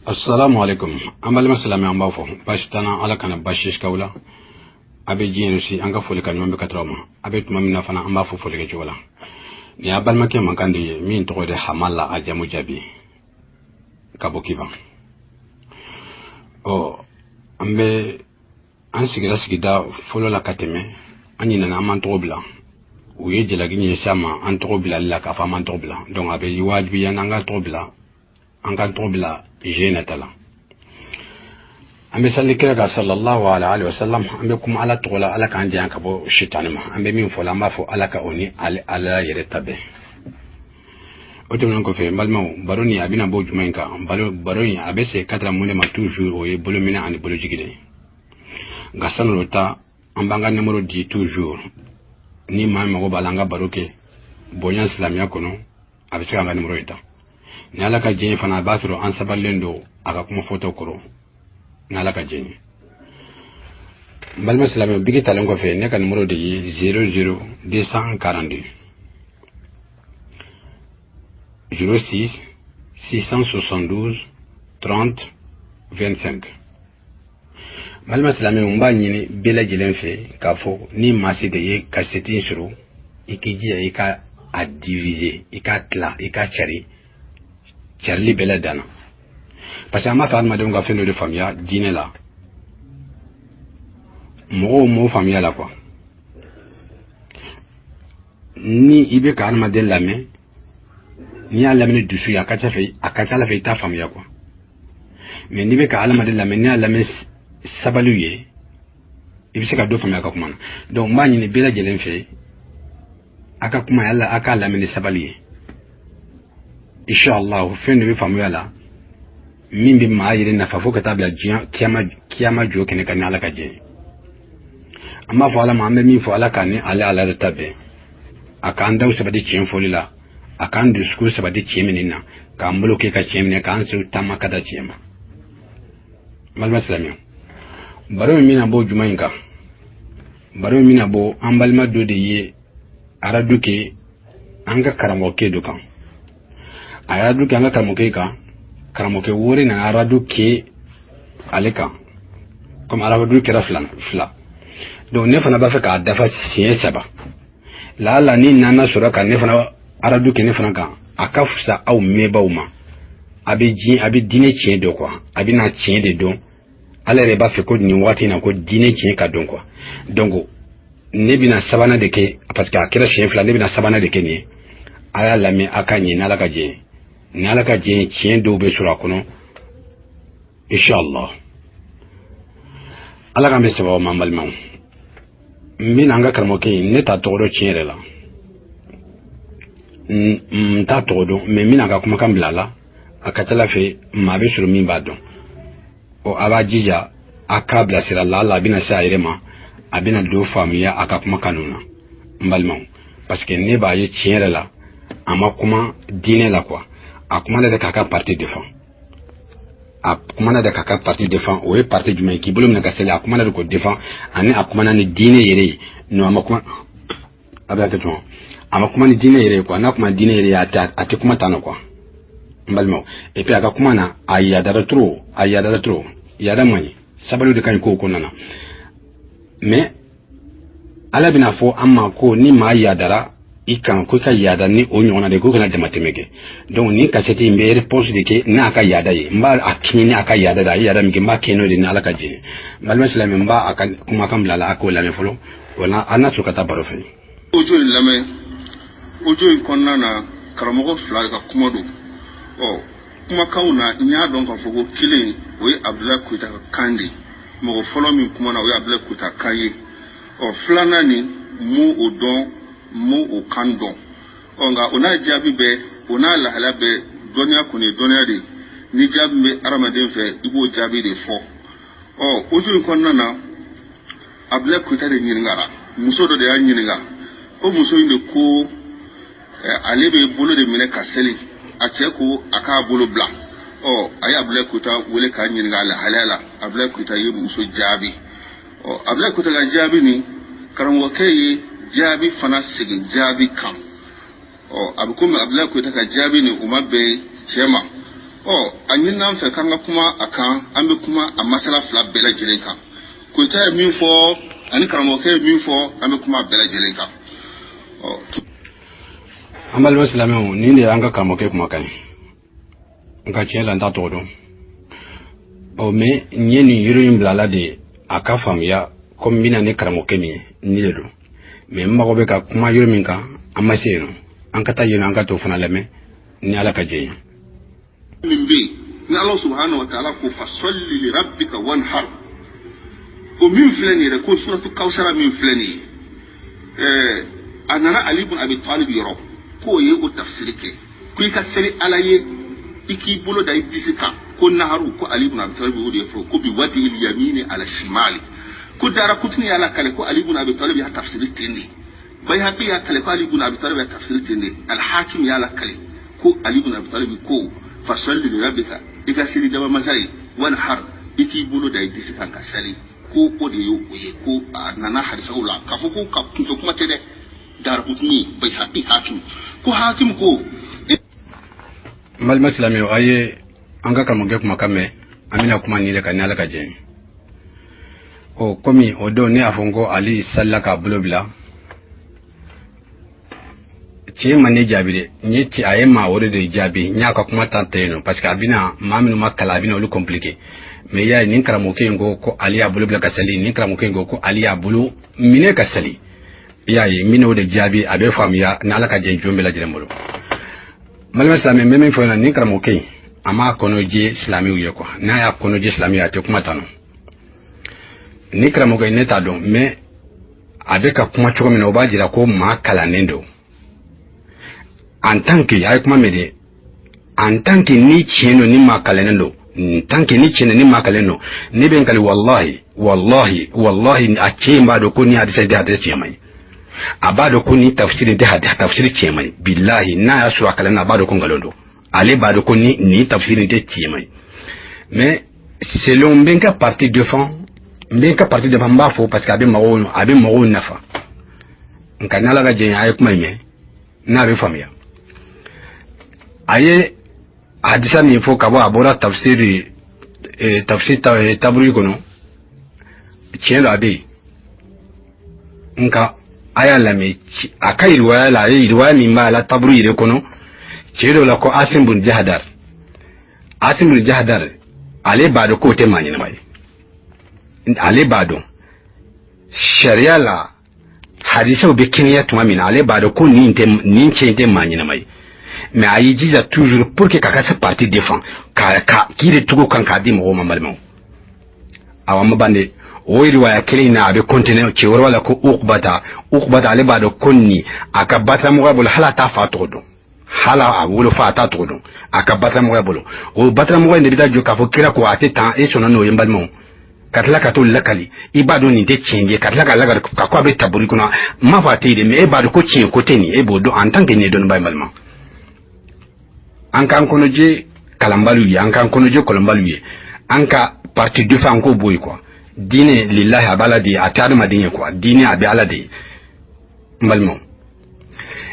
Assalamu alaikum. An balima silamɛ, an b'a fɔ baasi t'an na, Ala kana baasi k'aw la. A bɛ diɲɛ si, an ka foli ka ɲuman bɛ ka tɔrɔ ma. A bɛ tuma min na fana, an b'a fɔ foli kɛcogo la. Nin y'a balimakɛ mankan de ye min tɔgɔ de Hamala, a jamu Jaabi, ka bɔ Kiban. Ɔ, an bɛ an sigira sigida fɔlɔ la ka tɛmɛ, an ɲinɛna an m'an tɔgɔ bila. U ye jalaki ɲɛsin an ma an tɔgɔ bilali la, k'a fɔ an m'an tɔgɔ bila. Donc a bɛ wajibiya n'an ka tɔgɔ bila, an k'an tɔgɔ bila je nata la. An bɛ sali kira kan, sallallahu alaihi wa sallam. An bɛ kuma Ala tɔgɔ la, Ala k'an janya ka bɔ sitani ma. An bɛ min fɔ la, an b'a fɔ Ala ka o ni ale Ala yɛrɛ ta bɛn. O tɛmɛnen kɔfɛ, n balimaw, baro nin a bɛna bɔ jumɛn in kan? Baro in a bɛ se ka taara mun de ma toujours? O ye bolominɛ ani bolojigi de ye. Nka san'o ta, an b'an ka numéro di toujours. Ni maa min mago b'a la an ka baro kɛ bonya silamɛya kɔnɔ, a bɛ se k'an ka numéro in ta. Ni Ala ka diɲɛ fana, a b'a sɔrɔ an sabalilen don a ka kuma fɔtaw kɔrɔ, ni Ala ka diɲɛ ye. N balima silamɛ, bigi talen kɔfɛ, ne ka numéro de ye 00 242 06 672 30 25. Balima silamɛw, n b'a ɲini bɛɛ lajɛlen fɛ k'a fɔ ni maa se de ye kasɛti in sɔrɔ, i k'i jija i ka a diviser, i k'a tila, i k'a cari, carili bɛɛ la danna, parce que an b'a fɛ adamadenw ka fɛn dɔ de faamuya diinɛ la. Mɔgɔw m'o faamuya la quoi. Ni i bɛ ka adamaden lamɛn, n'i y'a lamɛn ni dusu ye, a ka ca fɛ, a ka ca ala fɛ i t'a faamuya quoi. Mais n'i bɛ ka adamaden lamɛn, n'i y'a lamɛn sabaliw ye, i bɛ se ka dɔ faamuya a ka kuma na. Donc n b'a ɲini bɛɛ lajɛlen fɛ, a ka kuma yala, a k'a lamɛn ni sabali ye. Inshallah, fɛn dɔ bɛ faamuya la min bɛ maa yɛrɛ nafa fo ka taa bila diɲɛ kiyama jɔ kɛnɛ kan, ni Ala ka jɛ. An b'a fɔ Ala ma, an bɛ min fɔ, Ala k'an ni ale Ala yɛrɛ ta bɛn, a k'an daw sabati tiɲɛ fɔli la, a k'an dusukun sabati tiɲɛ minɛ na, k'an bolo kɛ ka tiɲɛ minɛ, k'an senw taama ka da tiɲɛ ma. Balima silamɛw, baro min bɛna bɔ juma in kan, baro min bɛna bɔ, an balima dɔ de ye aradu kɛ an ka karamɔgɔkɛ dɔ kan. A ye aradu kɛ an ka karamɔgɔkɛ kan, karamɔgɔkɛ wɛrɛ nana aradu kɛ ale kan, komi aradu kɛra fila fila. Donc ne fana b'a fɛ k'a dafa siɲɛ saba. Laala ni nana sɔrɔ ka ne fana aradu kɛ ne fana kan, a ka fisa aw mɛnbaw ma. A bɛ diɲɛ, a bɛ diinɛ tiɲɛ dɔn quoi, a bɛ na tiɲɛ de dɔn. Ala yɛrɛ b'a fɛ ko nin waati in na ko diinɛ tiɲɛ ka dɔn quoi. Donc ne bɛna sabanan de kɛ, parce que a kɛra siɲɛ fila, ne bɛna sabanan de kɛ nin ye. A y'a lamɛn, a ka ɲɛ, ni Ala ka jɛ, ni Ala ka jɛ, tiɲɛ dɔw bɛ sɔrɔ a kɔnɔ inshallah. Ala k'an bɛ sababu ma. N balimaw, n bɛna an ka karamɔgɔkɛ in, ne t'a tɔgɔ dɔn tiɲɛ yɛrɛ la, n t'a tɔgɔ dɔn, mais n bɛna a ka kumakan bila a la. A ka ca ala fɛ maa bɛ sɔrɔ min b'a dɔn. Ɔ, a b'a jija a k'a bilasira la, a bɛna se a yɛrɛ ma, a bɛna dɔ faamuya a ka kumakan ninnu na. N balimaw, parce que ne b'a ye tiɲɛ yɛrɛ la, a ma kuma diinɛ la quoi. A kumana de k'a ka parti défend, a kumana de k'a ka parti défend. O ye parti jumɛn ye? K'i bolo minɛ ka seli, a kumana de k'o défend, ani a kumana ni diinɛ yɛrɛ ye. Non, a ma kuma, a bɛ hakɛ to, a ma kuma ni diinɛ yɛrɛ ye quoi. N'a kuma diinɛ yɛrɛ ye, a tɛ kuma tan nɔ quoi, n balimaw. Et puis a ka kuma na, a yadara trop, a yadara trop. Yada man ɲi, sabali de ka ɲi kow kɔnɔna na. Mais Ala bɛna fɔ an ma ko ni maa yadara i kan, ko i ka yada ni o ɲɔgɔnna de, ko kana damatɛmɛ kɛ. Donc nin kasɛti in bɛ réponse de kɛ n'a ka yada ye. N b'a a kɛɲɛ ni a ka yada de, a ye yada min kɛ, n b'a kɛ n'o de, ni Ala ka jɛ. N balima silamɛ, n b'a a ka kumakan bila la, a k'o lamɛn fɔlɔ, wala an n'a sɔrɔ ka taa baro fɛ. Audio in lamɛn. Audio in kɔnɔna na, karamɔgɔ fila ka kuma don. Ɔ, kumakanw na, n y'a dɔn k'a fɔ ko kelen, o ye Abudulayi Koyita ka kan de ye. Mɔgɔ fɔlɔ min kumana, o ye Abudulayi Koyita kan ye. Ɔ, filanan nin, n m'o o dɔn, n m'o o kan dɔn. Ɔ, nka o n'a jaabi bɛɛ, o n'a lahalaya bɛɛ, dɔnniya kɔni ye dɔnniya de ye. Ni jaabi bɛ hadamaden fɛ, i b'o jaabi de fɔ. Ɔ, audio in kɔnɔna na, Abudulayi Koyita de ɲininkara. Muso dɔ de y'a ɲininka. O muso in de ko ale bɛ bolo de minɛ ka seli, a cɛ ko a k'a bolo bila. Ɔ, a ye Abudulayi Koyita wele k'a ɲininka a lahalaya la. Abudulayi Koyita ye muso jaabi. Ɔ, Abudulayi Koyita ka jaabi nin, karamɔgɔkɛ ye jaabi fana segin jaabi kan. Ɔ, a bɛ komi Abudulayi Koyita ka jaabi nin, o ma bɛn cɛ ma. Ɔ, a ɲinina an fɛ k'an ka kuma a kan. An bɛ kuma a masala fila bɛɛ lajɛlen kan. Koyita ye min fɔ ani karamɔgɔkɛ ye min fɔ, an bɛ kuma a bɛɛ lajɛlen kan. Ɔ, An balima silamɛw, nin de y'an ka karamɔgɔkɛ kumakan ye. Nka tiɲɛ la, n t'a tɔgɔ dɔn. Ɔ, mais n ye nin yɔrɔ in bilala de a ka faamuya komi n bɛna ni karamɔgɔkɛ min ye, nin de don. Mais n mago bɛ ka kuma yɔrɔ min kan, an ma se yen nɔ. An ka taa yen nɔ, an ka t'o fana lamɛn ni Ala ka jɛ ye. Min bɛ yen ni Ala subhanahu wa ta'ala ko fasalli li rabbika wanhar, o min filɛ nin yɛrɛ, ko suratu Kawusara min filɛ nin ye, a nana Ali ibn Abi Talib yɔrɔ k'o ye o tafsiri kɛ ko i ka seli Ala ye, i k'i bolo da i disi kan, ko naharu, ko Ali ibn Abi Talib o de ye fɔ ko bi wadi il yamini ala shimali. Ko Dara Kutuni y'a lakale ko Ali ibn Abi Talib y'a tafsiri ten de. Bayhaqi y'a kale ko Ali ibn Abi Talib y'a tafsiri ten de. Al-Hakim y'a lakale ko Ali ibn Abi Talib ko fasalli li rabbika, i ka seli daba masa ye, wanhar, i k'i bolo da i disi kan ka sali, ko o de ye o ye. Ko a nana hadisaw la k'a fɔ ko ka kunfɛ kuma tɛ dɛ. Darakutuni, Bayhaqi, Hakim ko, Hakim ko. N balima silamɛw, a ye an ka karamɔgɔkɛ kumakan mɛn. An bɛna kuma nin de kan ni Ala ka jɛ ye. Ɔ, komi o don ne y'a fɔ n ko Ali salila k'a bolo bila, cɛ ma ne jaabi dɛ. N ye cɛ, a ye maa wɛrɛ de jaabi. N y'a ka kuma ta ten nɔ parce que a bɛna maa minnu ma kalan, a bɛna olu compliqué. Mais i y'a ye, nin karamɔgɔkɛ in ko ko Ali y'a bolo bila ka sali, nin karamɔgɔkɛ in ko ko Ali y'a bolo minɛ ka sali. I y'a ye, n bɛna o de jaabi, a bɛ faamuya ni Ala ka jɛ jɔn bɛɛ lajɛlen bolo. Balima silamɛ, n bɛ min fɔ ɲɛna, nin karamɔgɔkɛ in, a m'a kɔnɔjɛ silamɛw ye quoi. N'a y'a kɔnɔjɛ silamɛw ye, a tɛ kuma ta nɔ. Nin karamɔgɔkɛ in, ne t'a dɔn, mais a bɛ ka kuma cogo min na, o b'a jira ko maa kalannen don. En tant que, a ye kuma mɛn dɛ, en tant que ni tiɲɛ don, ni maa kalannen don, en tant que ni tiɲɛ don, ni maa kalannen don, ne bɛ n kali, wallahi, wallahi, wallahi, a cɛ in b'a dɔn ko ni hadisa tɛ hadisa tiɲɛ man ɲi. A b'a dɔn ko ni tafsiri tɛ hadisa tafsiri tiɲɛ man ɲi. Bilahi, n'a y'a sɔrɔ a kalannen, a b'a dɔn ko nkalon don. Ale b'a dɔn ko ni nin tafsiri tɛ tiɲɛ man ɲi. Mais selon n bɛ n ka parti défend, n bɛ n ka parti défend, n b'a fɔ parce que a bɛ mɔgɔw nafa. Nka ni Ala ka jɛ ye, a ye kuma in mɛn n'a bɛ faamuya. A ye hadisa min fɔ ka bɔ, a bɔra tafsiri taburu kɔnɔ, tiɲɛ don, a bɛ yen. Nka a y'a lamɛn a ka riwaya la, a ye riwaya min b'a la taburu yɛrɛ kɔnɔ, cɛ dɔ la ko Asim bun Jahadar. Asim bun Jahadar, ale b'a dɔn k'o tɛ maa ɲɛnama ye. Ale b'a dɔn sariya la hadisaw bɛ kɛnɛya tuma min na, ale b'a dɔn ko nin tɛ, nin cɛ in tɛ maa ɲɛnama ye. Mais a y'i jija toujours pour que k'a ka se parti défend, ka k'i de tugu kan k'a di mɔgɔw ma. Balimaw, awa, ma ban dɛ. O riwaya kelen in na, a bɛ continuer cɛ wɛrɛ la ko Ukubata. Ukubata, ale b'a dɔn ko nin a ka bataramɔgɔya bolo, hali a t'a fa tɔgɔ dɔn, hali a wolofa a t'a tɔgɔ dɔn a ka bataramɔgɔya bolo. O bataramɔgɔ in de bɛ taa jɔ k'a fɔ kira ko a tɛ tan. E sɔnna n'o ye? N balimaw, ka tila ka t'o lakali, i b'a dɔn nin tɛ tiɲɛ ye, ka tila ka lakali ka ko a bɛ taburi kɔnɔ. N m'a fɔ a tɛ yen dɛ, mais e b'a dɔn ko tiɲɛ ko tɛ nin, e b'o dɔn en tant que nin ye dɔnnibaa ye. Balima, an k'an kɔnɔjɛ kalanbaliw ye, an k'an kɔnɔjɛ kɔlɔnbaliw ye, an ka parti défend, an k'o bɔ yen quoi. Diinɛ lillahi, a bɛ Ala de ye, a tɛ adamaden ye quoi. Diinɛ a bɛ Ala de ye, n balimaw.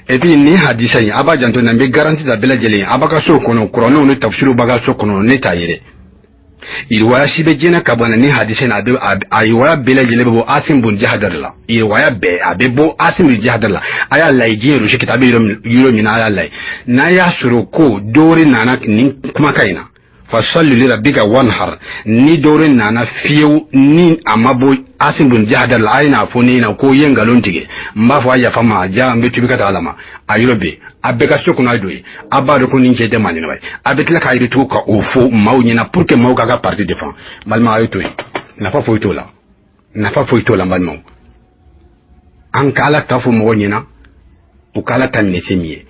Et puis nin hadisa in, a b'a janto na, n bɛ garantie ta bɛɛ lajɛlen ye. A b'a ka so kɔnɔ, kuranɛw ni tafsiriw b'a ka so kɔnɔ, ne t'a ye dɛ. Riwaya si bɛ diɲɛ ka bɔ na ni hadisa in, a bɛ a riwaya bɛɛ lajɛlen bɛ bɔ Asim bun Jahadar la. Riwaya bɛɛ a bɛ bɔ Asim bun Jahadar la. A y'a lajɛ diɲɛ rusi kita, a bɛ yɔrɔ min na, a y'a lajɛ n'a y'a sɔrɔ ko dɔ nana nin kumakan in na, fasalli li rabbika wanhar. Ni dɔ nana fiyewu ni a ma bɔ Asim bun Jahadar la, a ye n'a fɔ ne ɲɛna ko i ye nkalon tigɛ, n b'a fɔ a yafa ma ja, n bɛ tubi ka taa Ala ma. A yɔrɔ bɛ a bɛɛ ka so kɔnɔ, a don ye, a b'a dɔn ko nin cɛ tɛ maa ɲɛnama ye. A bɛ tila k'a yiri tugun ka o fɔ maaw ɲɛna pour que maaw k'a ka parti défend. Balima, a ye to yen, nafa foyi t'o la, nafa foyi t'o la. N balimaw, an ka Ala ta fɔ mɔgɔw ɲɛna, u ka Ala ta minɛ se min ye.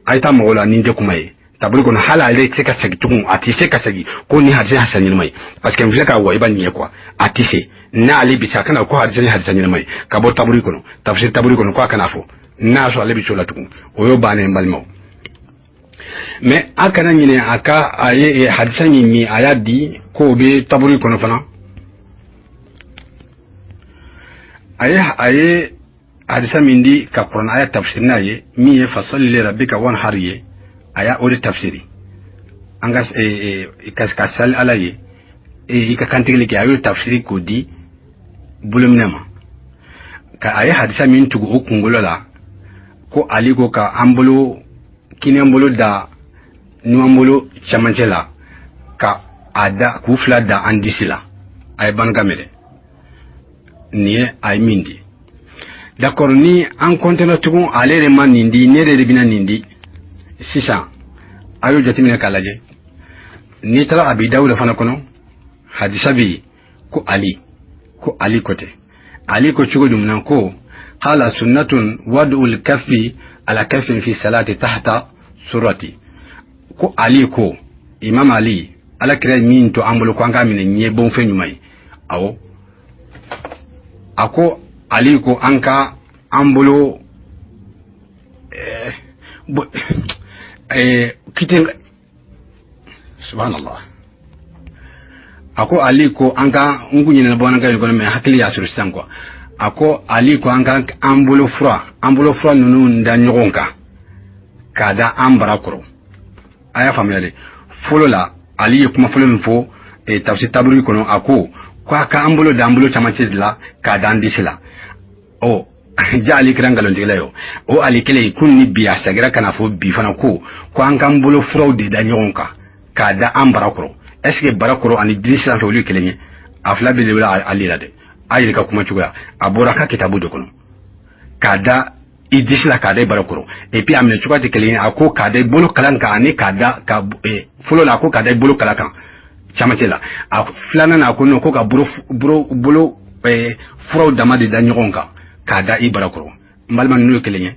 A ye taa mɔgɔw la, nin tɛ kuma ye tabali kɔnɔ. Hali ale tɛ se ka segin tugun, a tɛ se ka segin ko ni hadisa hadisa ɲɛnama ye, parce que n filɛ ka wayiba nin ye quoi. A tɛ se n'ale bɛ se a kana ko hadisa ni hadisa ɲɛnama ye ka bɔ taburi kɔnɔ, tafsir taburi kɔnɔ, ko a kana fɔ n'a y'a sɔrɔ ale bɛ se o la tugun. O y'o bannen, n balimaw. Mais a kana ɲinɛ a ka a ye hadisa min a y'a di k'o bɛ taburi kɔnɔ fana. A ye hadisa min di ka kuranɛ aya tafsiri n'a ye, min ye fasalli li rabbika wanhar ye, a y'a o de tafsiri. An ka ka sali Ala ye, i ka kantigɛli kɛ. A y'o tafsiri k'o di bolominɛ ma. Ka a ye hadisa min tugu o kunkolo la, ko Ali ko ka an bolo kinin bolo da numan bolo cɛmancɛ la, ka a da k'u fila da an disi la. A ye bamanankan mɛn dɛ, nin ye a ye min di. D'accord, ni an kɔntɛna tugun, ale yɛrɛ ma nin di, ne yɛrɛ de bɛna nin di sisan. A y'o jateminɛ k'a lajɛ. N'i taara Abi Dawuda fana kɔnɔ, hadisa bɛ yen ko Ali ko, Ali ko tɛ, Ali ko cogo jumɛn na? Ko qala sunnatun wad'ul kaffi ala kaffin fi salati tahta surati. Ko Ali ko, Imam Ali, Ala kira min to an bolo ko an k'a minɛ ɲɛ bonfɛn ɲuman ye. Awɔ, a ko Ali ko an ka an bolo kite, subhanallah. A ko Ali ko an ka, n kun ɲinɛna bamanankan in kɔnɔ, mais hakili y'a sɔrɔ sisan quoi. A ko Ali ko an ka an bolo fura ninnu da ɲɔgɔn kan k'a da an bara kɔrɔ. A y'a faamuya dɛ. Fɔlɔ la, Ali ye kuma fɔlɔ min fɔ tafsir tabiri kɔnɔ, a ko ko a ka an bolo da an bolo camancɛ de la k'a da an disi la. Ɔ ja, Ali kɛra nkalontigɛla ye. O Ali kelen kun ni bi, a seginna ka na fɔ bi fana ko an k'an bolo furaw de da ɲɔgɔn kan k'a da an bara kɔrɔ. Est ce que bara kɔrɔ ani disi sanfɛ, olu ye kelen ye? A fila bɛɛ de bɛ Ali la dɛ. A yɛrɛ ka kuma cogoya, a bɔra a ka kitabu de kɔnɔ, k'a da i disi la, k'a da i bara kɔrɔ. Et puis a minɛ cogoya tɛ kelen ye. A ko k'a da i bolo kalan kan ani k'a da ka fɔlɔ la, a ko k'a da i bolo kala kan camancɛ la. A filanan na, a ko non, ko ka bolo bolo bolo furaw dama de da ɲɔgɔn kan k'a da i bara kɔrɔ. N balima, ninnu ye kelen ye?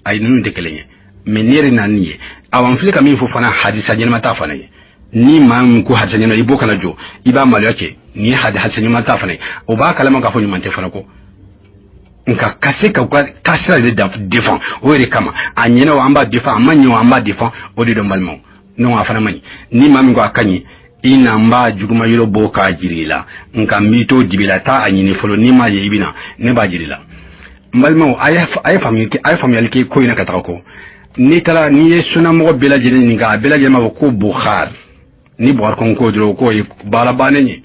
Ayi, ninnu tɛ kelen ye. Mais ne yɛrɛ nana nin ye. Awa, n filɛ ka min fɔ fana, hadisa ɲɛnama t'a fana ye. Ni maa min ko hadisa ɲɛnama, i b'o kana jɔ, i b'a maloya cɛ. Nin ye hadisa ɲɛnama t'a fana ye. O b'a kalama k'a fɔ ɲuman tɛ fana kɔ, nka ka se ka u ka taasira de défend, o yɛrɛ kama a ɲɛna o, an b'a défend, a ma ɲɛ o, an b'a défend. O de don, balimaw. Non, a fana man ɲi. Ni maa min ko a ka ɲi, i na n b'a juguma yɔrɔ bɔ k'a jiri i la. Nka n b'i to dibi la, taa a ɲini fɔlɔ. N'i m'a ye, i bɛ na, ne b'a jiri la. N balimaw, a ye faamuyali kɛ ko in na ka taga kɔ. N'i taara, n'i ye sunnamɔgɔ bɛɛ lajɛlen ɲininka, a bɛɛ lajɛlen b'a fɔ ko Bukhari. Ni Bukhari ko ko dɔrɔn, k'o ye baara bannen ye.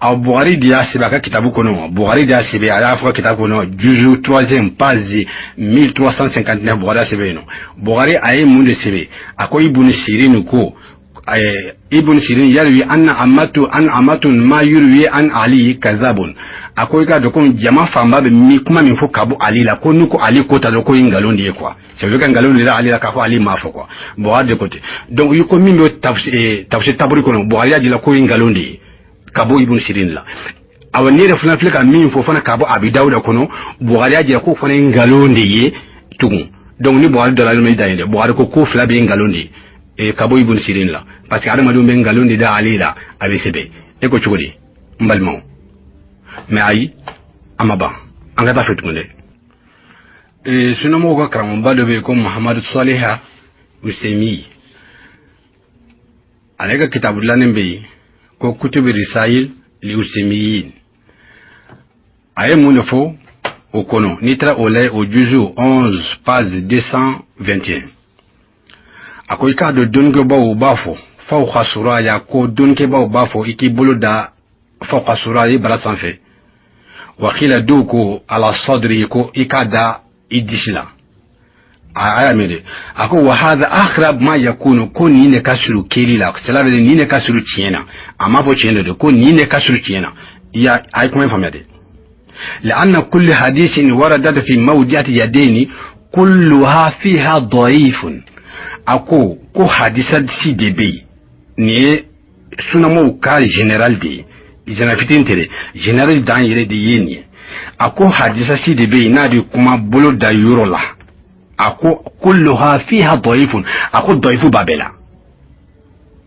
A Bukhari de y'a sɛbɛn a ka kitabu kɔnɔ. Bukhari de y'a sɛbɛn, a y'a fɔ kitabu kɔnɔ, juzu troisième, page 1359, Bukhari y'a sɛbɛn yen nɔ. Bukhari a ye mun de sɛbɛn? A ko Ibn Sirin ko, Ibn Sirin yarwi anna amatu an amatun ma yurwi an Ali kazabun. A ko i k'a dɔn ko jama fanba bɛ min kuma min fɔ ka bɔ Ali la, ko n'u ko Ali ko ta dɔrɔn, ko ye nkalon de ye quoi. Ça veut dire que nkalon de la Ali la, k'a fɔ Ali m'a fɔ quoi. Bukhari de ko ten. Donc i ko min bɛ tafsir taburi kɔnɔ, Bukhari y'a jira ko ye nkalon de ye ka bɔ Ibn Sirin la. Awa, ne yɛrɛ fana filɛ ka min fɔ fana ka bɔ Abi Dawuda kɔnɔ, Bukhari y'a jira k'o fana ye nkalon de ye tugun. Donc ni Bukhari dɔ la i dan ye dɛ. Bukhari ko ko fila bɛ ye nkalon de ye ka bɔ Ibn Sirin la, parce que adamadenw bɛ nkalon de da ale la, a bɛ sɛbɛn. E ko cogo di, n balimaw? Mais ayi, a ma ban, an ka taa fɛ tugun dɛ. Sunnamɔgɔw ka karamɔgɔba dɔ bɛ yen ko Muhamadu Saliha Usemi, ale ka kitabu dilannen bɛ yen ko Kutubi Risayil li Usemiyin. A ye mun de fɔ o kɔnɔ? N'i taara o lajɛ, o juzu 11, page 221, a ko i k'a dɔn dɔnnikɛbaw b'a fɔ fawqa suraya, ko dɔnnikɛbaw b'a fɔ i k'i bolo da fawqa suraya, i bara sanfɛ. Wakila, dɔw ko ala sadri, ko i k'a da i disi la. A y'a mɛn dɛ. A ko wa hadha akhrab ma yakunu, ko nin de ka surun keli la. Cela veut dire nin de ka surun tiɲɛ na. A m'a fɔ tiɲɛ de don, ko nin de ka surun tiɲɛ na. I y'a, a ye kuma in faamuya dɛ. لأن كل حديث وردت في موضع يدين كلها فيها ضعيف. A ko ko hadisa si de bɛ yen, nin ye sunnamɔgɔw ka général de ye, général fitinin tɛ dɛ, général dan yɛrɛ de ye nin ye. A ko hadisa si de bɛ yen n'a bɛ kuma bolo da yɔrɔ la, a ko kulluha fiha da'ifun, a ko dɔyifu b'a bɛɛ la.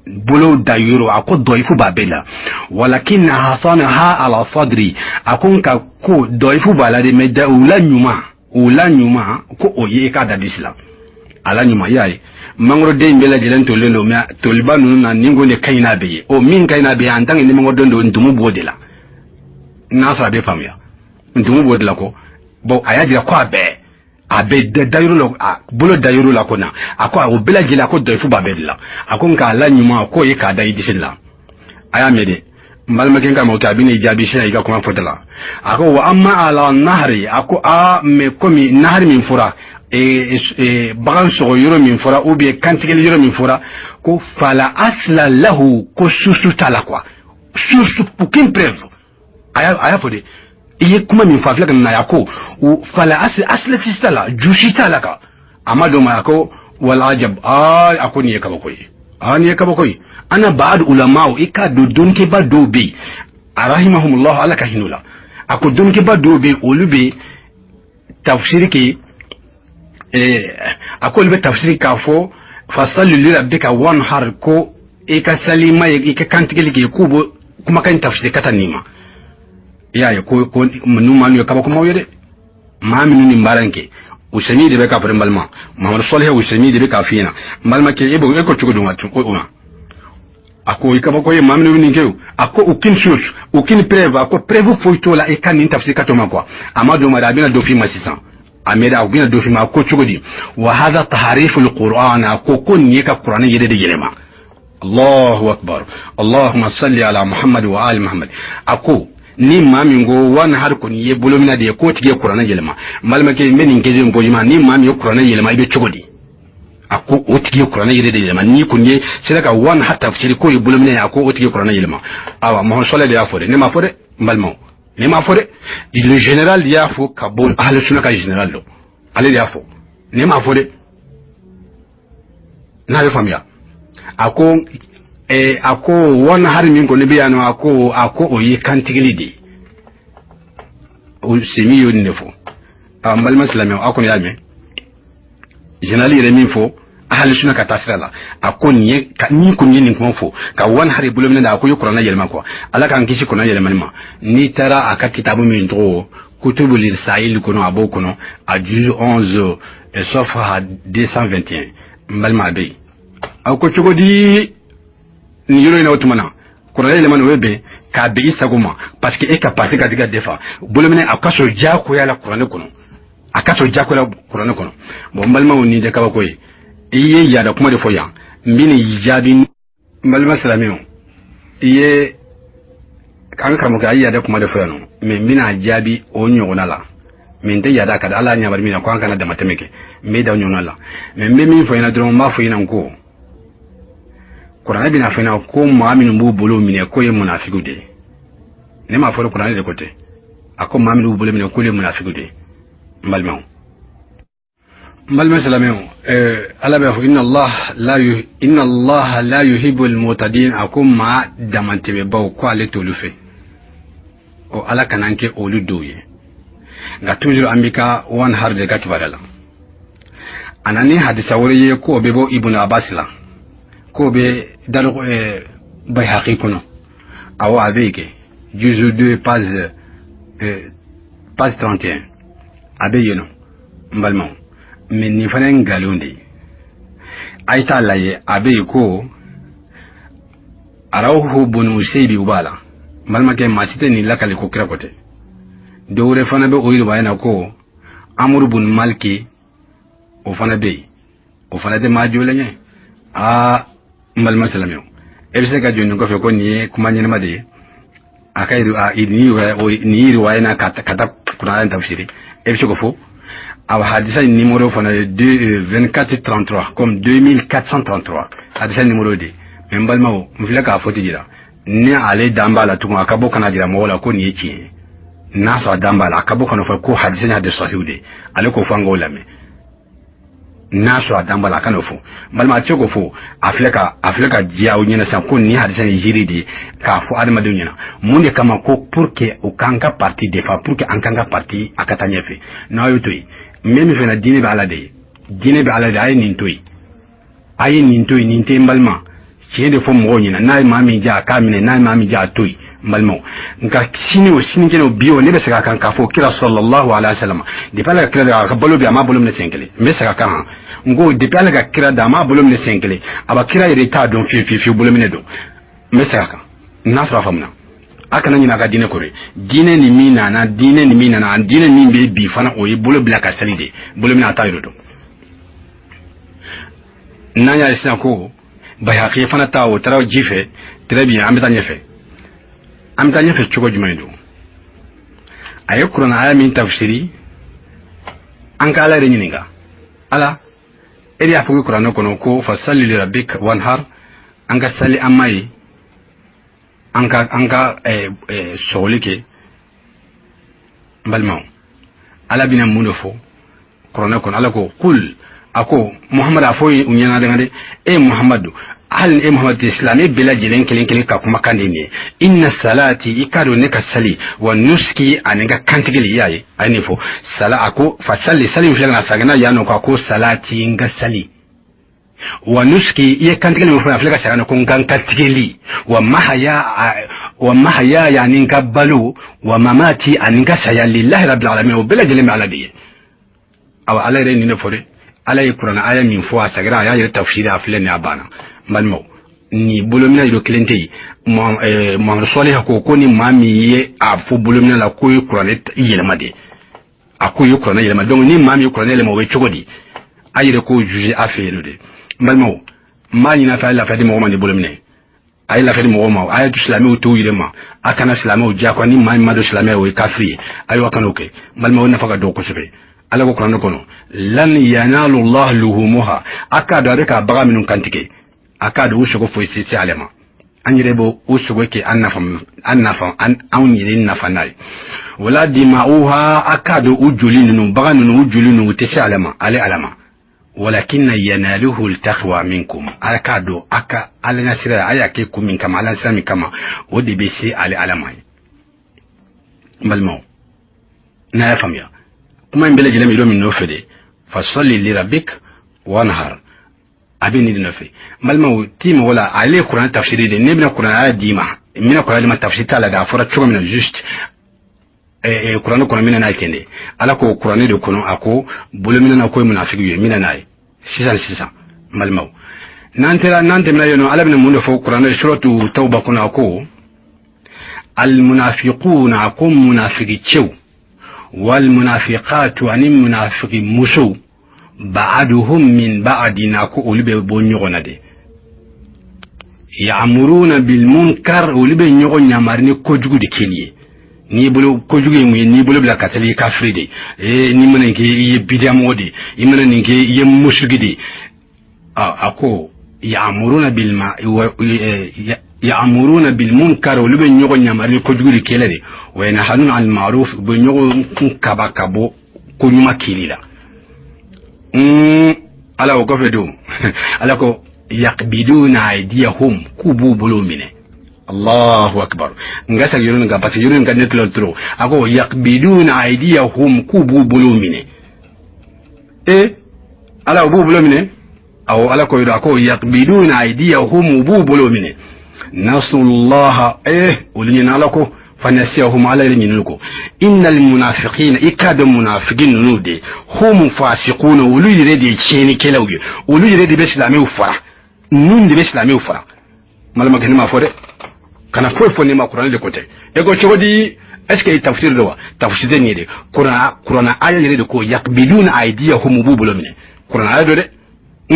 Bolo da yɔrɔ, a ko dɔyifu b'a bɛɛ la. Walakin hasanaha ala sadri, a ko nka ko dɔyifu b'a la de, mais da u la ɲuman, u la ɲuman ko o ye i k'a da disi la, a la ɲuman. I y'a ye, mangoroden bɛɛ lajɛlen tolen don, mais toliba ninnu na, nin ko de ka ɲi n'a bɛɛ ye. O min ka ɲi n'a bɛɛ ye, en tant que ni mangoroden don, ntumu b'o de la. N'a sɔrɔ a bɛ faamuya, ntumu b'o de la. Ko bon, a y'a jira ko a bɛɛ A bɛ dayɔrɔ la, a bolo dayɔrɔ la ko na, a ko o bɛɛ lajɛlen, a ko dɔyifu b'a bɛɛ de la. A ko nka a la ɲuman k'o ye k'a da i disi la. A y'a mɛn dɛ, n balimakɛ, ka mɔgɔ a bɛ n'i jaabi sisan i ka kuma fɔta la. A ko wa amma ala nahari, a ko aa, mais komi nahari min fɔra, bagan sɔgɔ yɔrɔ min fɔra ou bien kantigɛli yɔrɔ min fɔra, ko fala asla lahu, ko source t'a la quoi, source, aucune preuve. A y'a fɔ de, i ye kuma min fɔ, a filɛ ka na, a ko fala asla t'a la, jusi t'a la kan. A ma dɔn ma, a ko wal ajab, aa, a ko nin ye kabako ye, aa, nin ye kabako ye. Ana baad ulamaw, i k'a dɔn dɔnnikɛba dɔw bɛ yen, arahimahumullah, Ala ka hinɛ u la. A ko dɔnnikɛba dɔw bɛ yen, olu bɛ tafsiri kɛ, a ko olu bɛ tafsiri k'a fɔ fasalli li rabbika wanhar, ko i ka sali ma ye, i ka kantigɛli kɛ, k'u bɛ kumakan in tafsiri ka taa nin ma. I y'a ye ko ninnu maa ninnu ye kabakomaw ye dɛ, maa minnu nin baara in kɛ. Usɛmi de bɛ k'a fɔ, n balima Mahamadu Sɔlihɛ Usɛmi de bɛ k'a f'i ɲɛna. N balimakɛ, e b'o e ko cogo dɔn wa? O ma, a ko i kabako ye maa minnu bɛ nin kɛ o. A ko aucune source, aucune preuve, a ko preuve foyi t'o la i ka nin tafsiri ka to ma quoi. A ma don ma dɛ, a bɛna dɔ f'i ma sisan. A mɛ a bɛna dɔ f'i ma. A ko cogo di? Wa hadha tahariful Qur'an, a ko nin ye ka Kuranɛ yɛrɛ de yɛlɛma. Allahu akbar, Allahumma salli ala Muhammad wa ali Muhammad. A ko ni maa min ko wanhar kɔni ye bolominɛ de ye, k'o tigi ye Kuranɛ yɛlɛma. N balimakɛ, n bɛ nin question posé ma: ni maa min ye Kuranɛ yɛlɛma, i bɛ cogo di? A ko o tigi ye Kuranɛ yɛrɛ de yɛlɛma. N'i kɔni ye sera ka wanhar tafsiri k'o ye bolominɛ ye, a ko o tigi ye Kuranɛ yɛlɛma. Awa, Mahamadu Sɔlɛ de y'a fɔ dɛ, ne m'a fɔ dɛ, n balimaw, ne m'a fɔ dɛ. Le général de y'a fɔ ka bɔ Ahlu Sunna ka général don, ale de y'a fɔ, ne m'a fɔ dɛ. N'a bɛ faamuya, a ko wanhar min kɔni bɛ yan nɔ, a ko o ye kantigɛli de ye. O semi y'o nin de fɔ. A n balima silamɛw, aw kɔni y'a mɛn général yɛrɛ min fɔ Ahali Sunna ka taa sira la. A ko nin ye ni kɔni ye nin kuma fɔ ka wanhar bolo minɛ, a ko i ye Kuranɛ yɛlɛma quoi. Ala k'an kisi Kuranɛ yɛlɛmani ma. N'i taara a ka kitabu min tɔgɔ Kutubul Sahil kɔnɔ, a b'o kɔnɔ, a juz 11, safha 221. N balima, a bɛ yen. A ko cogo di nin yɔrɔ in na? O tuma na Kuranɛ yɛlɛmani, o bɛ bɛn k'a bɛn i sago ma, parce que e ka parti ka di ka defa bolominɛ, a ka sɔrɔ diyagoya la Kuranɛ kɔnɔ, a ka sɔrɔ diyagoya la Kuranɛ kɔnɔ. Bon, n balimaw, nin tɛ kabako ye. I ye yaada kuma de fɔ yan, n bɛ nin jaabi. N balima silamɛw, i ye an karamɔgɔkɛ, a ye yaada kuma de fɔ yan nɔ, mais n bɛna jaabi o ɲɔgɔnna la. Mais n tɛ yaada ka di Ala ɲabali min na ko an kana damatɛmɛ kɛ, n bɛ da o ɲɔgɔnna la. Mais n bɛ min fɔ ɲɛna dɔrɔn, n b'a fɔ ɲɛna ko Kuranɛ bɛna fɔ ɲɛna ko maa minnu b'u bolo minɛ k'o ye munafigiw de ye. Ne m'a fɔ, Kuranɛ de ko ten. A ko maa minnu b'u bolo minɛ k'olu ye munafigiw de ye. N balimaw, n balima silamɛw, Ala b'a fɔ inna Allah la yuhibbu al-mu'tadin. A ko maa damatɛmɛbaw, ko ale t'olu fɛ. O Ala kana an kɛ olu dɔw ye. Nka toujours an bɛ ka wanhar de ka kibaruya la. A na ni hadisa wɛrɛ ye k'o bɛ bɔ Ibn Abbas la, k'o bɛ dalu Bayhaqi kɔnɔ. Awɔ, a bɛ yen kɛ juzu 2, page 31, a bɛ yen nɔ, n balimaw. Mais nin fana ye nkalon de ye. A ye t'a lajɛ, a bɛ yen ko Arawhu bunu Seyidi b'a la. N balimakɛ, maa si tɛ nin lakale ko kira ko tɛ. Dɔ wɛrɛ fana bɛ o yiriwa na ko Amuru bun Maliki, o fana bɛ yen, o fana tɛ maa jɔlen ye. Aa, n balima silamɛw, e bɛ se ka jɔ nin kɔfɛ ko nin ye kuma ɲɛnama de ye? A ka nin yiriwa na ka taa Kuranɛ tafsiri, e bɛ se k'o fɔ? Awa, hadisa in numéro fana ye 24 33, comme 2433, hadisa numéro de. Mais n balimaw, n filɛ k'a fɔ ti jira ni ale dan b'a la tugun, a ka bɔ kana jira mɔgɔw la ko nin ye tiɲɛ ye. N'a sɔrɔ a dan b'a la, a ka bɔ kana fɔ ko hadisa ni hadisa sahihu de, ale k'o fɔ, an k'o lamɛn. N'a sɔrɔ a dan b'a la, a kan'o fɔ. N balima, a tɛ se k'o fɔ. A filɛ ka diya aw ɲɛna sisan ko nin hadisa in jiri de ye k'a fɔ adamadenw ɲɛna. Mun de kama? Ko pour que u k'an ka parti defa, pour que an k'an ka parti a ka taa ɲɛfɛ. N'aw y'o to yen, n bɛ min fɛ na, diinɛ bɛ Ala de ye, diinɛ bɛ Ala de ye. A ye nin to yen, a ye nin to yen, nin tɛ n balima. Tiɲɛ de fɔ mɔgɔw ɲɛna. N'a ye maa min diya, a k'a minɛ. N'a ye maa min diya, a to yen, n balimaw. Nka sini o, sinikɛnɛ o, bi o, ne bɛ segin a kan k'a fɔ kira sallallahu alaihi wa sallam, depuis Ala ka kira da, a ka balo bi, a m'a bolo minɛ siɲɛ kelen. N bɛ segin a kan, n ko depuis Ala ka kira da, a m'a bolo minɛ siɲɛ kelen. A ba kira yɛrɛ t'a dɔn fiyewu fiyewu fiyewu bolo minɛ don. N bɛ segin a kan n'a sɔrɔ a faamuna. A kana ɲinɛ a ka diinɛ kɔ dɛ. Diinɛ ni min nana, diinɛ ni min nana, diinɛ min bɛ bi fana, o ye bolo bila ka sali de. Bolo minɛ, a t'a yɔrɔ dɔn. N'an y'a ye sisan ko Bayhaqi fana ta, o taara ji fɛ. Très bien, an bɛ taa ɲɛfɛ. An bɛ taa ɲɛfɛ cogo jumɛn don? A ye kuranɛ aya min tafsiri, an ka Ala yɛrɛ ɲininka. Ala, e de y'a fɔ ko kuranɛ kɔnɔ ko fasalli li rabbik wanhar, an ka sali an ma ye, an ka sɔgɔli kɛ. N balimaw, Ala bɛna mun de fɔ kuranɛ kɔnɔ? Ala ko kul, a ko Muhamadu, a fɔ u ɲɛna dɛ, e Muhamadu, hali ni e Muhamadu tɛ, silamɛ bɛɛ lajɛlen kelen kelen ka kumakan de nin ye. Inna salati, i k'a dɔn ne ka sali, wa nusuki, ani n ka kantigɛli. I y'a ye, a ye nin fɔ sala, a ko fasali, sali min filɛ ka na sagina yan nɔ, ko a ko salati, n ka sali, wa nusuki, i ye kantigɛli min fɔ, a filɛ ka sagina ko n ka kantigɛli, wa mahayaya, ani n ka balo, wa mamati, ani n ka saya, lillahi rabbil alamin, o bɛɛ lajɛlen bɛ Ala de ye. Awa, Ala yɛrɛ ye nin de fɔ dɛ. Ala ye kuranɛ aya min fɔ, a sagira, a y'a yɛrɛ tafsiri, a filɛ nin, a banna. N balimaw, nin bolominɛ yɔrɔ kelen tɛ yen. Muhamadu Sɔliha ko ni maa min ye a fɔ bolominɛ la k'o ye kuranɛ yɛlɛma de, a k'o ye kuranɛ yɛlɛma. Donc ni maa min ye kuranɛ yɛlɛma, o bɛ cogo di? A yɛrɛ k'o juger a fɛ yen nɔ de. N balimaw, n b'a ɲini a fɛ, a ye lafiya di mɔgɔ ma ni bolominɛ, a ye lafiya di mɔgɔw ma. A ye silamɛw to u yɛrɛ ma, a kana silamɛw diyagoya. Ni maa min ma don silamɛya, o ye kafiri ye. Ayiwa, kan'o kɛ, n balimaw, o nafa ka dɔgɔ kosɛbɛ. Ala ko kuranɛ kɔnɔ lan yanalu Allah luhumuha, a k'a dɔn a bɛ ka bagan minnu kantigɛ, a k'a dɔn u sogo foyi tɛ se ale ma. An yɛrɛ b'o o sogo kɛ an nafa, an nafa, an anw yɛrɛ nafa n'a ye. Wala dima'uha, a k'a dɔn u joli ninnu, bagan ninnu, u joli ninnu, u tɛ se ale ma, ale Ala ma. Walakinna yanaluhu taqwa minkum, ala k'a dɔn a ka Ala ɲɛsira, a y'a kɛ kun min kama, Ala sira min kama, o de bɛ se ale Ala ma. N balimaw, n'a y'a faamuya, kuma in bɛɛ lajɛlen bɛ yɔrɔ min nɔfɛ de, fasalli li rabbik wanhar, a bɛ nin de nɔfɛ. N balimaw, ti mɔgɔ la, ale ye kuranɛ tafsiri de. Ne bɛna kuranɛ aya d'i ma, n bɛna kuranɛ d'i ma, tafsiri t'a la dɛ. A fɔra cogo min na juste kuranɛ kɔnɔ, mina n'a ye ten de. Ala ko kuranɛ de kɔnɔ, a ko bolominɛ na ko ye munafiki ye, mina n'a ye sisan sisan. N balimaw, n'an tɛra, n'an tɛmɛna yen nɔ, Ala bɛna mun de fɔ kuranɛ suratu Tawba kɔnɔ? A ko almunafiquna, a ko munafiki cɛw, walmunafiqatu, ani munafiki musow, ba'aduhum min ba'adin, a ko olu bɛ bɔ ɲɔgɔn na de, ya'muruna bil munkar, olu bɛ ɲɔgɔn yamari ni kojugu de kɛli ye. N'i bolo kojugu ye mun ye? N'i bolo bila ka sali, i kafiri de. Ee, n'i mana nin kɛ, i ye bidiyamɔgɔ de. I mana nin kɛ, i ye musiriki de. A ko ya'muruna bil munkar, olu bɛ ɲɔgɔn yamari ni kojugu de kɛlɛ de, wa yanhanuna anil ma'ruf, u bɛ ɲɔgɔn kun kaba ka bɔ ko ɲuman kɛli la. Ala o kɔfɛ don, Ala ko yaqbiduna aydiyahum, k'u b'u bolo minɛ. Allahu akbar! N ka segin yɔrɔ nin kan, parce que yɔrɔ nin ka ne tila trop. A ko yaqbiduna aydiyahum, k'u b'u bolo minɛ. E Ala, u b'u bolo minɛ. Awɔ, Ala ko yɔrɔ, a ko yaqbiduna aydiyahum, u b'u bolo minɛ. Nasullaha, olu ɲinɛ Ala ko, fanasiyahum, Ala yɛrɛ ɲinɛ ko. Innal munafiqina, i k'a dɔn munafiki ninnu de, hum fasiquna, olu yɛrɛ de ye tiɲɛnikɛlaw ye, olu yɛrɛ de bɛ silamɛw fara, ninnu de bɛ silamɛw fara. Balimakɛ, ne m'a fɔ dɛ, kana foyi fɔ ne ma, kuranɛ de ko tɛ. E ko cogo di? Est ce que tafsir de wa? Tafsir tɛ nin ye de. Kuranɛ aya yɛrɛ de ko yaqbiduna aydiyahum, u b'u bolo minɛ. Kuranɛ aya do dɛ. I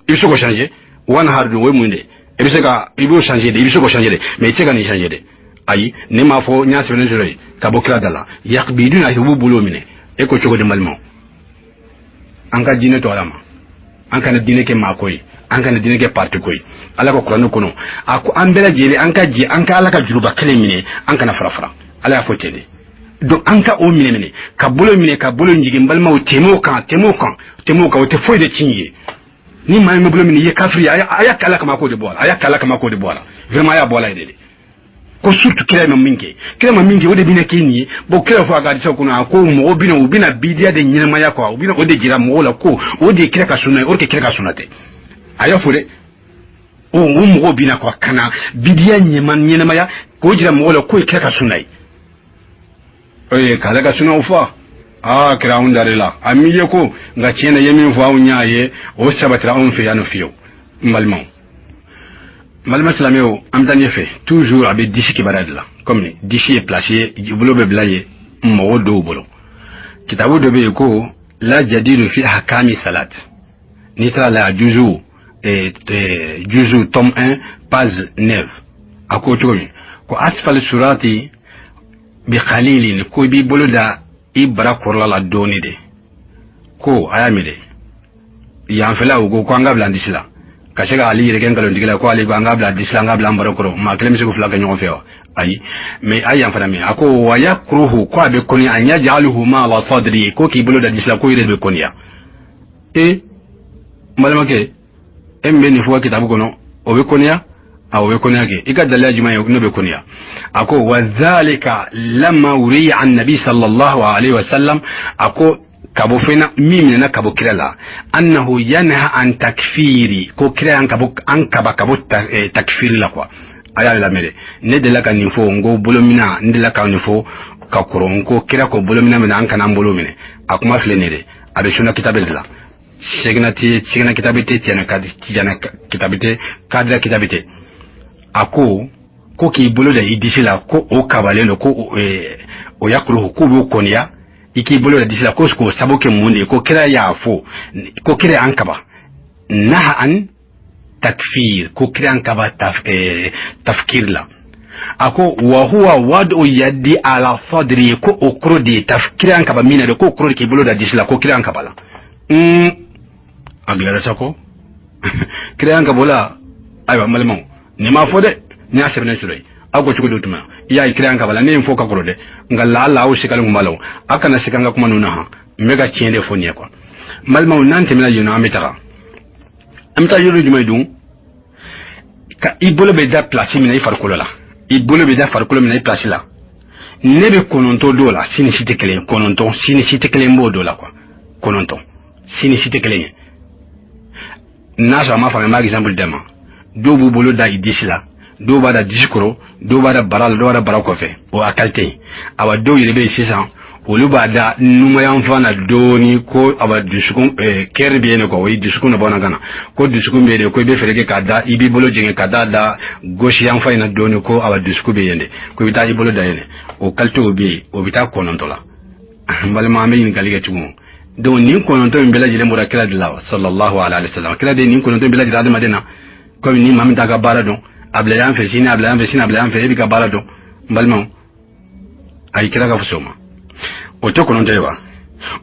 bɛ se k'o changer. Wanhar dun, o ye mun de? I bɛ se ka, i b'o changer de, i bɛ se k'o changer de, mais i tɛ se ka nin changer de. Ayi, ne m'a fɔ, n y'a sɛbɛnnen sɔrɔ yen ka bɔ kira da la, yaqbiduna, u b'u bolo minɛ. E ko cogo di? Balimaw, an ka diinɛ to Ala ma, an kana diinɛ kɛ maa ko ye, an kana diinɛ kɛ parti ko ye. Ala ka kuranɛ kɔnɔ, a ko an bɛɛ lajɛlen an ka jɛ, an ka Ala ka juruba kelen minɛ, an kana fara fara. Ala y'a fɔ ten de. Donc an ka o minɛ minɛ, ka bolo minɛ, ka bolo jigin. N balimaw, tɛmɛ o kan, tɛmɛ o kan, tɛmɛ o kan, o tɛ foyi de tiɲɛ ye. Ni maa min bɛ bolo minɛ, i ye kafiri ye. A y'a kɛ Ala kama, k'o de bɔ a la. A y'a kɛ Ala kama, k'o de bɔ a la. Vraiment, a y'a bɔ a la yɛrɛ de. Ko surtout kira ma min kɛ, kira ma min kɛ, o de bɛna kɛ nin ye. Bon, kira fɔ a ka hadisaw kɔnɔ, a ko mɔgɔw bɛna, u bɛna bidiya de ɲɛnamaya quoi, u bɛna o de jira mɔgɔw la ko o de ye kira ka sunna ye, o de kira ka sunna tɛ. A y'a fɔ dɛ, o mɔgɔw bɛna quoi, ka na bidiya ɲɛnamaya k'o jira mɔgɔw la k'o ye kira ka sunna ye. Oye, k'ale ka sunnaw fɔ, aa, kira anw dar'i la, a m'i ye ko nka tiɲɛ na, i ye min fɔ, anw y'a ye, o sabatira anw fɛ yan nɔ fiyewu. N balimaw, Balima silamɛw, an bɛ taa ɲɛfɛ. Toujours a bɛ disi kibaruya de la. Comme disi ye place ye, bolo bɛ bila yen mɔgɔ dɔw bolo. Kitabu dɔ bɛ yen ko la jadidu fi ahkami salat. N'i taara la juzu juzu tome 1 page 9, a ko cogo min ko asfal surati bi khalilin, ko i b'i bolo da i bara kɔrɔla la dɔɔni de. Ko a y'a minɛ yanfɛla, u ko ko an ka bila an disi la ka se k'ale yɛrɛ kɛ nkalontigi la, ko ale ko an ka bila disi la, an ka bila an bara kɔrɔ. Maa kelen bɛ se k'o fila kɛ ɲɔgɔn fɛ wa? Ayi. Mais a yan fana min a ko wa yakruhu, ko a bɛ kɔni an yaj'aluhuma ala sadri, ko k'i bolo da disi la, ko yɛrɛ bɛ kɔniya. E n balimakɛ, e min bɛ nin fɔ ka kitabu kɔnɔ, o bɛ kɔniya? A o bɛ kɔniya kɛ. I ka daliya jumɛn ye n'o bɛ kɔniya? A ko wa zalika lamma wuriya an nabi sallallahu alaihi wa sallam, a ko ka bɔ fɛn na min minɛna ka bɔ kira la, annahu yanha an takfiri, ko kira y'an ka bɔ an kaba ka bɔ takfiri la quoi. A y'a lamɛn dɛ. Ne delila ka nin fɔ n ko bolomina, n delila ka nin fɔ ka kɔrɔ, n ko kira ko bolomina minɛ, an kana an bolo minɛ. A kuma filɛ nin de, a bɛ sunna kitabe de la. Sɛgɛnna tɛ, sɛgɛnna kitabe tɛ, tiɲɛna ka tijana kitabe tɛ, kadira kitabe tɛ. A ko k'i bolo da i disi la, ko o kabalen don, ko o yakuru, k'u b'o kɔniya i k'i bolo da disi la, ko k'o sabu kɛ mun de ye? Ko kira y'a fɔ ko kira y'an kaba naha an takfir, ko kira y'an kaba tafkir la. A ko wa huwa wadu yadi ala sadri, ko o kɔrɔ de ye kira y'an kaba min na de, ko o kɔrɔ de k'i bolo da disi la, ko kira y'an kaba la. A gɛlɛyara sa ko kira y'an kaba la. Ayiwa n balimaw, nin m'a fɔ dɛ, n y'a sɛbɛnnen sɔrɔ yen. Aw ko cogo di tuma i y'a ye kira y'an kaba la? Ne ye n fɔ ka kɔrɔ dɛ, nka laala aw sigalen kun b'a la o. Aw kana siga n ka kuma ninnu na han, n bɛ ka tiɲɛ de fɔ nin ye quoi. N balimaw, n'an tɛmɛna yen nɔ, an bɛ taga, an bɛ taa yɔrɔ jumɛn dun? Ka i bolo bɛ da place min na i farikolo la, i bolo bɛ da farikolo min na i place la. Ne bɛ 9 dɔw la, si ni si tɛ kelen ye. 9, si ni si tɛ kelen, b'o dɔ la quoi. 9, si ni si tɛ kelen ye. N'a sɔrɔ a ma faamuya, n b'a exemple d'a ma. Dɔw b'u bolo da i disi la, dɔw b'a da disi kɔrɔ, dɔw b'a da bara la, dɔw b'a da bara kɔfɛ, o a qualité ye. Awa dɔw yɛrɛ bɛ yen sisan, olu b'a da numayanfan na dɔɔni, ko awa dusukun cœur bɛ yen de quoi, o ye dusukun de bamanankan na, ko dusukun bɛ yen de, ko i bɛ fɛɛrɛ kɛ k'a da, i b'i bolo jɛngɛ ka da gauche yanfan in na dɔɔni, ko awa dusukun bɛ yen de, ko i bɛ taa i bolo da yen de. O qualité bɛ yen, o bɛ taa 9 la. N balima, an bɛ ɲininkali kɛ tugun. Donc nin 9 in bɛɛ lajɛlen bɔra kira de la sallallahu alaihi wa sallam. Kira de ye nin 9 bɛɛ lajɛlen adamaden na. Komi ni maa min t'a ka baara dɔn, a bila yan fɛ sini, a bila yan fɛ sini, a bila yan fɛ, e b'i ka baara dɔn. N balimaw, ayi, kira ka fisa o ma. O tɛ 9 ye wa?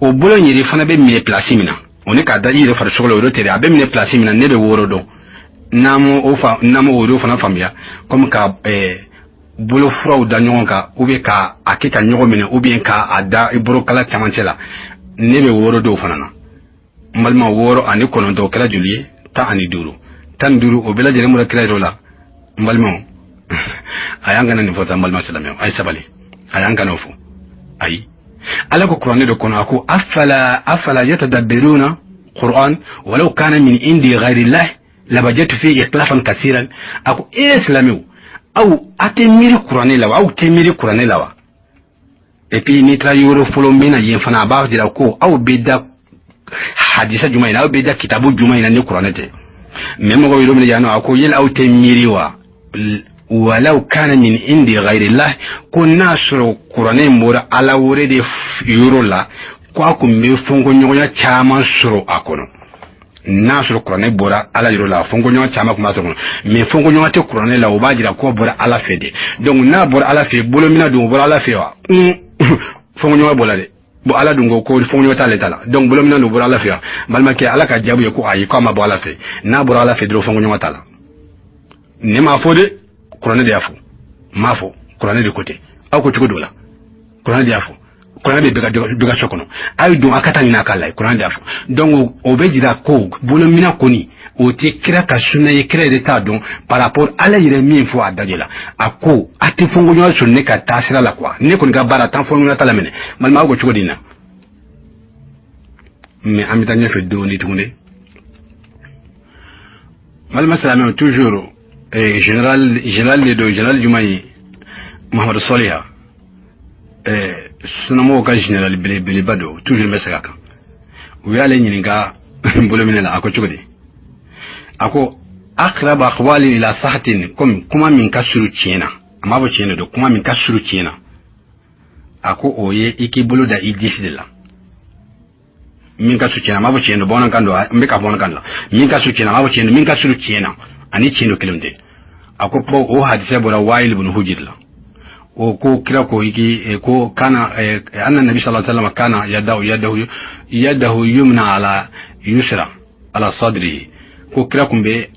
O bolo in yɛrɛ fana bɛ minɛ place min na, o ni k'a da i yɛrɛ farisogo la, o tɛ dɛ. A bɛ minɛ place min na, ne bɛ 6 dɔn. N'an m'o fa, n'an m'o yɛrɛ fana faamuya, komi ka bolofuraw da ɲɔgɔn kan, ou bien ka a kɛ ka ɲɔgɔn minɛ, ou bien k'a da i bolokala camancɛ la, ne bɛ 6 dɔw fana na. N balima, 6 ani 9, o kɛra joli ye? 15. 15, o bɛɛ lajɛlen bɔra kira yɛrɛ la. N balimaw, a y'an kana nin fɔ sa. N balima silamɛw, a ye sabali, a y'an kana o fɔ. Ayi, ala ko kuranɛ dɔ kɔnɔ, a ko afala yatadabbiruna quran walau kana min indi ghayrillah labajatu fi ikhtilafan kasiran. A ko e silamɛw, aw a tɛ miiri kuranɛ la wa? Aw tɛ miiri kuranɛ la wa? Et puis n'i taara yɔrɔ fɔlɔ min na yen fana, a b'a jira ko aw bɛ da hadisa jumɛn in na, aw bɛ da kitabu jumɛn in na ni kuranɛ tɛ? Mais mɔgɔ yɔrɔ min yan nɔ, a ko yali aw tɛ miiri wa? Walaw kana min indi ghayrillah, ko n'a sɔrɔ kuranɛ in bɔra ala wɛrɛ de yɔrɔ la, ko a kun bɛ fɔnkɔɲɔgɔnya caman sɔrɔ a kɔnɔ. N'a sɔrɔ kuranɛ bɔra ala yɔrɔ la, fɔnkɔɲɔgɔn caman kun b'a sɔrɔ, mais fɔnkɔɲɔgɔn tɛ kuranɛ la, o b'a jira k'o bɔra ala fɛ de. Donc n'a bɔra ala fɛ, bolomina dun, o bɔra ala fɛ wa? Fɔnkɔɲɔgɔn bɔra dɛ. Bon, ala dun ko ko fɔnkɔɲɔgɔn t'ale ta la. Donc bolomina dun bɔra ala fɛ wa? Balimakɛ, ala ka jaabi ye ko ayi, k'a ma bɔ ala fɛ. N'a bɔra ala fɛ dɔrɔn, fɔnkɔɲɔgɔn t'a la. Ne m'a fɔ dɛ, kuranɛ de y'a fɔ. N m'a fɔ, kuranɛ de ko ten. Aw ko cogo dɔ la, kuranɛ de y'a fɔ. Kuranɛ bɛ bɛɛ ka so kɔnɔ, a ye don a ka taa ɲini a k'a la, kuranɛ de y'a fɔ. Donc o bɛ jira ko bolomina kɔni, o tɛ kira ka sunna ye, kira yɛrɛ t'a dɔn par rapport ala yɛrɛ min fɔ a dajɛ la. A ko a tɛ fɔnkɔɲɔgɔn sɔrɔ ne ka taasira la quoi. Ne kɔni ka baara tan fɔnkɔɲɔgɔn t'a la minɛ. Balima, aw ko cogo di na? Mais an bɛ taa ɲɛfɛ dɔɔni tuguni. Balima silamɛw, toujours général de don, général jumɛn ye? Muhamadu Sɔliya, sunamɔgɔw ka général belebeleba don. Toujours n bɛ segin a kan. U y'ale ɲininka bolominɛ la, a ko cogo di? A ko Aqrab aqwali ila sahhatin, comme kuma min ka surun tiɲɛ na, a m'a fɔ tiɲɛ de don, kuma min ka surun tiɲɛ na, a ko o ye i k'i bolo da i disi de la. Min ka surun tiɲɛ na, a m'a fɔ tiɲɛ don, bamanankan don, n bɛ ka bamanankan la, min ka surun tiɲɛ na, a m'a fɔ tiɲɛ don, min ka surun tiɲɛ na ani tiɲɛ don kelen tɛ. A ko o hadisɛ bɔra Wa'il ibn Hujr la. O ko kira ko i k'i ko kana anna nabi sallallahu alaihi wasallam kana yadahu yadahu yadahu yumna ala yusra ala sadrihi, ko kira kun bɛ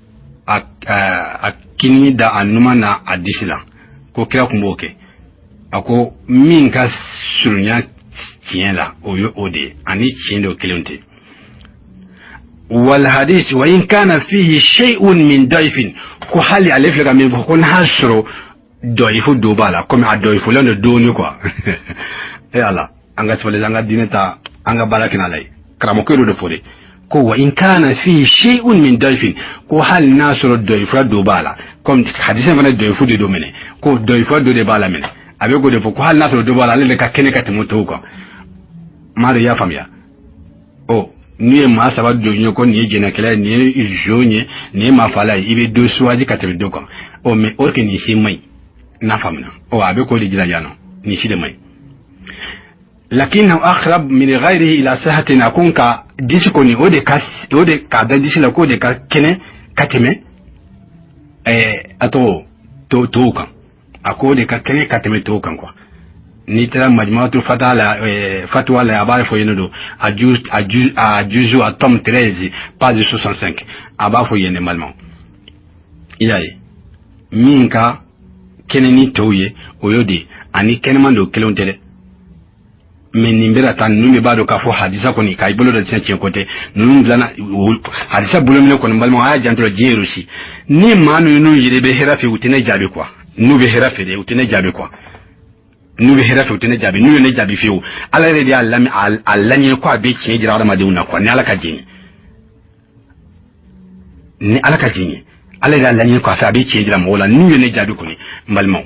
a kini da a numan na a disi la, ko kira kun b'o kɛ. A ko min ka surunya tiɲɛ la, o ye o de ye, ani tiɲɛ dɔ kelen tɛ. Wal hadith wa in kana fihi shay'un min da'ifin, ko hali ale filɛ ka min fɔ, ko n'a sɔrɔ dɔyifu dɔ b'a la, komi a dɔyifulen don dɔɔni quoi. E ala, an ka sabali, an ka diinɛ ta, an ka baara kɛ n'ala ye. Karamɔgɔkɛ dɔ de fɔ de ko wa in kana fihi shay'un min da'ifin, ko hali n'a sɔrɔ dɔyifuya dɔ b'a la, komi hadisi fana dɔyifu de don minɛ, ko dɔyifuya dɔ de b'a la minɛ, a bɛ k'o de fɔ ko hali n'a sɔrɔ dɔ b'a la, ale de ka kɛnɛ ka tɛmɛ tɔw kan. Maa dɔ y'a faamuya ɔ n'i ye maa saba don ye, ko nin ye jɛnɛkɛla ye, nin ye zon ye, nin ye maafala ye, i bɛ dɔ suwaji ka tɛmɛ dɔ kan. Ɔ mais or que nin si man ɲi, n'a faamuna, ɔ a bɛ k'o de jira yan nɔ, nin si de man ɲi. Lakinnahu aqrab min ghayrihi ila sihhatin, a ko nka disi kɔni, o de ka, o de k'a da disi la, k'o de ka kɛnɛ ka tɛmɛ a tɔgɔ tɔw kan. A ko o de ka kɛnɛ ka tɛmɛ tɔw kan quoi. N'i taara majmuatu fata la, fatwa la, a b'a fɔ yen don, a ju a ju a juzu a tome 13 page 65, a b'a fɔ yen de. Balimaw, i y'a ye, min ka kɛnɛ ni tɔw ye, o y'o de ye, ani kɛnɛman don kelenw tɛ dɛ. Mais nin bɛna taa, ninnu de b'a dɔn k'a fɔ hadisa kɔni k'a bolo da tiɲɛ, tiɲɛ ko tɛ. Ninnu dilanna hadisa bolominɛ kɔni. Balimaw, a y'a janto la, diɲɛ yɛrɛ si ni maa ninnu yɛrɛ bɛ hɛrɛ fɛ, u tɛ ne jaabi quoi. N'u bɛ hɛrɛ fɛ de, u tɛ ne jaabi quoi. N'u bɛ hɛrɛ fɛ, u tɛ ne jaabi. N'u ye ne jaabi fiyewu, ala yɛrɛ de y'a a laɲini ko a bɛ tiɲɛ jira hadamadenw na quoi. Ni ala ka diɲɛ, ni ala ka diɲɛ, ala yɛrɛ y'a laɲini ko a fɛ a bɛ tiɲɛ jira mɔgɔw la. N'u ye ne jaabi kɔni, n balimaw,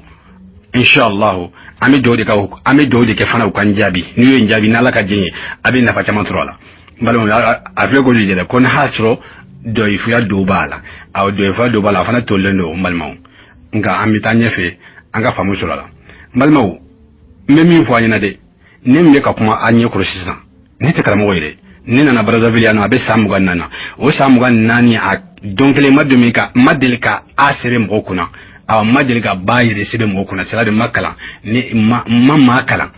inshallah, an bɛ dugawu de kɛ, an bɛ dugawu de kɛ fana u ka n jaabi. N'u ye n jaabi, n'ala ka diɲɛ ye, a bɛ nafa caman sɔrɔ a la. N balimaw, a filɛ k'olu yɛrɛ ko n'a sɔrɔ dɔyifuya dɔw b'a la, awɔ, dɔyifuya dɔw b'a la, a fana tolilen don, n balimaw. Nka an bɛ taa ɲɛfɛ, an ka faamu sɔrɔ a la. N balimaw, n bɛ min fɔ a ɲɛna dɛ, ne min bɛ ka kuma a ɲɛ kɔrɔ sisan, ne tɛ karamɔgɔ ye dɛ. Ne nana Brazzaville yan nɔ, a bɛ san 24. O san 24, a don kelen ma deli ka, ma deli ka a sɛbɛn mɔgɔw kunna, awa, ma deli ka ba yɛrɛ sɛbɛn mɔgɔw kunna. C'est à dire ma kalan, ne ma ma kalan,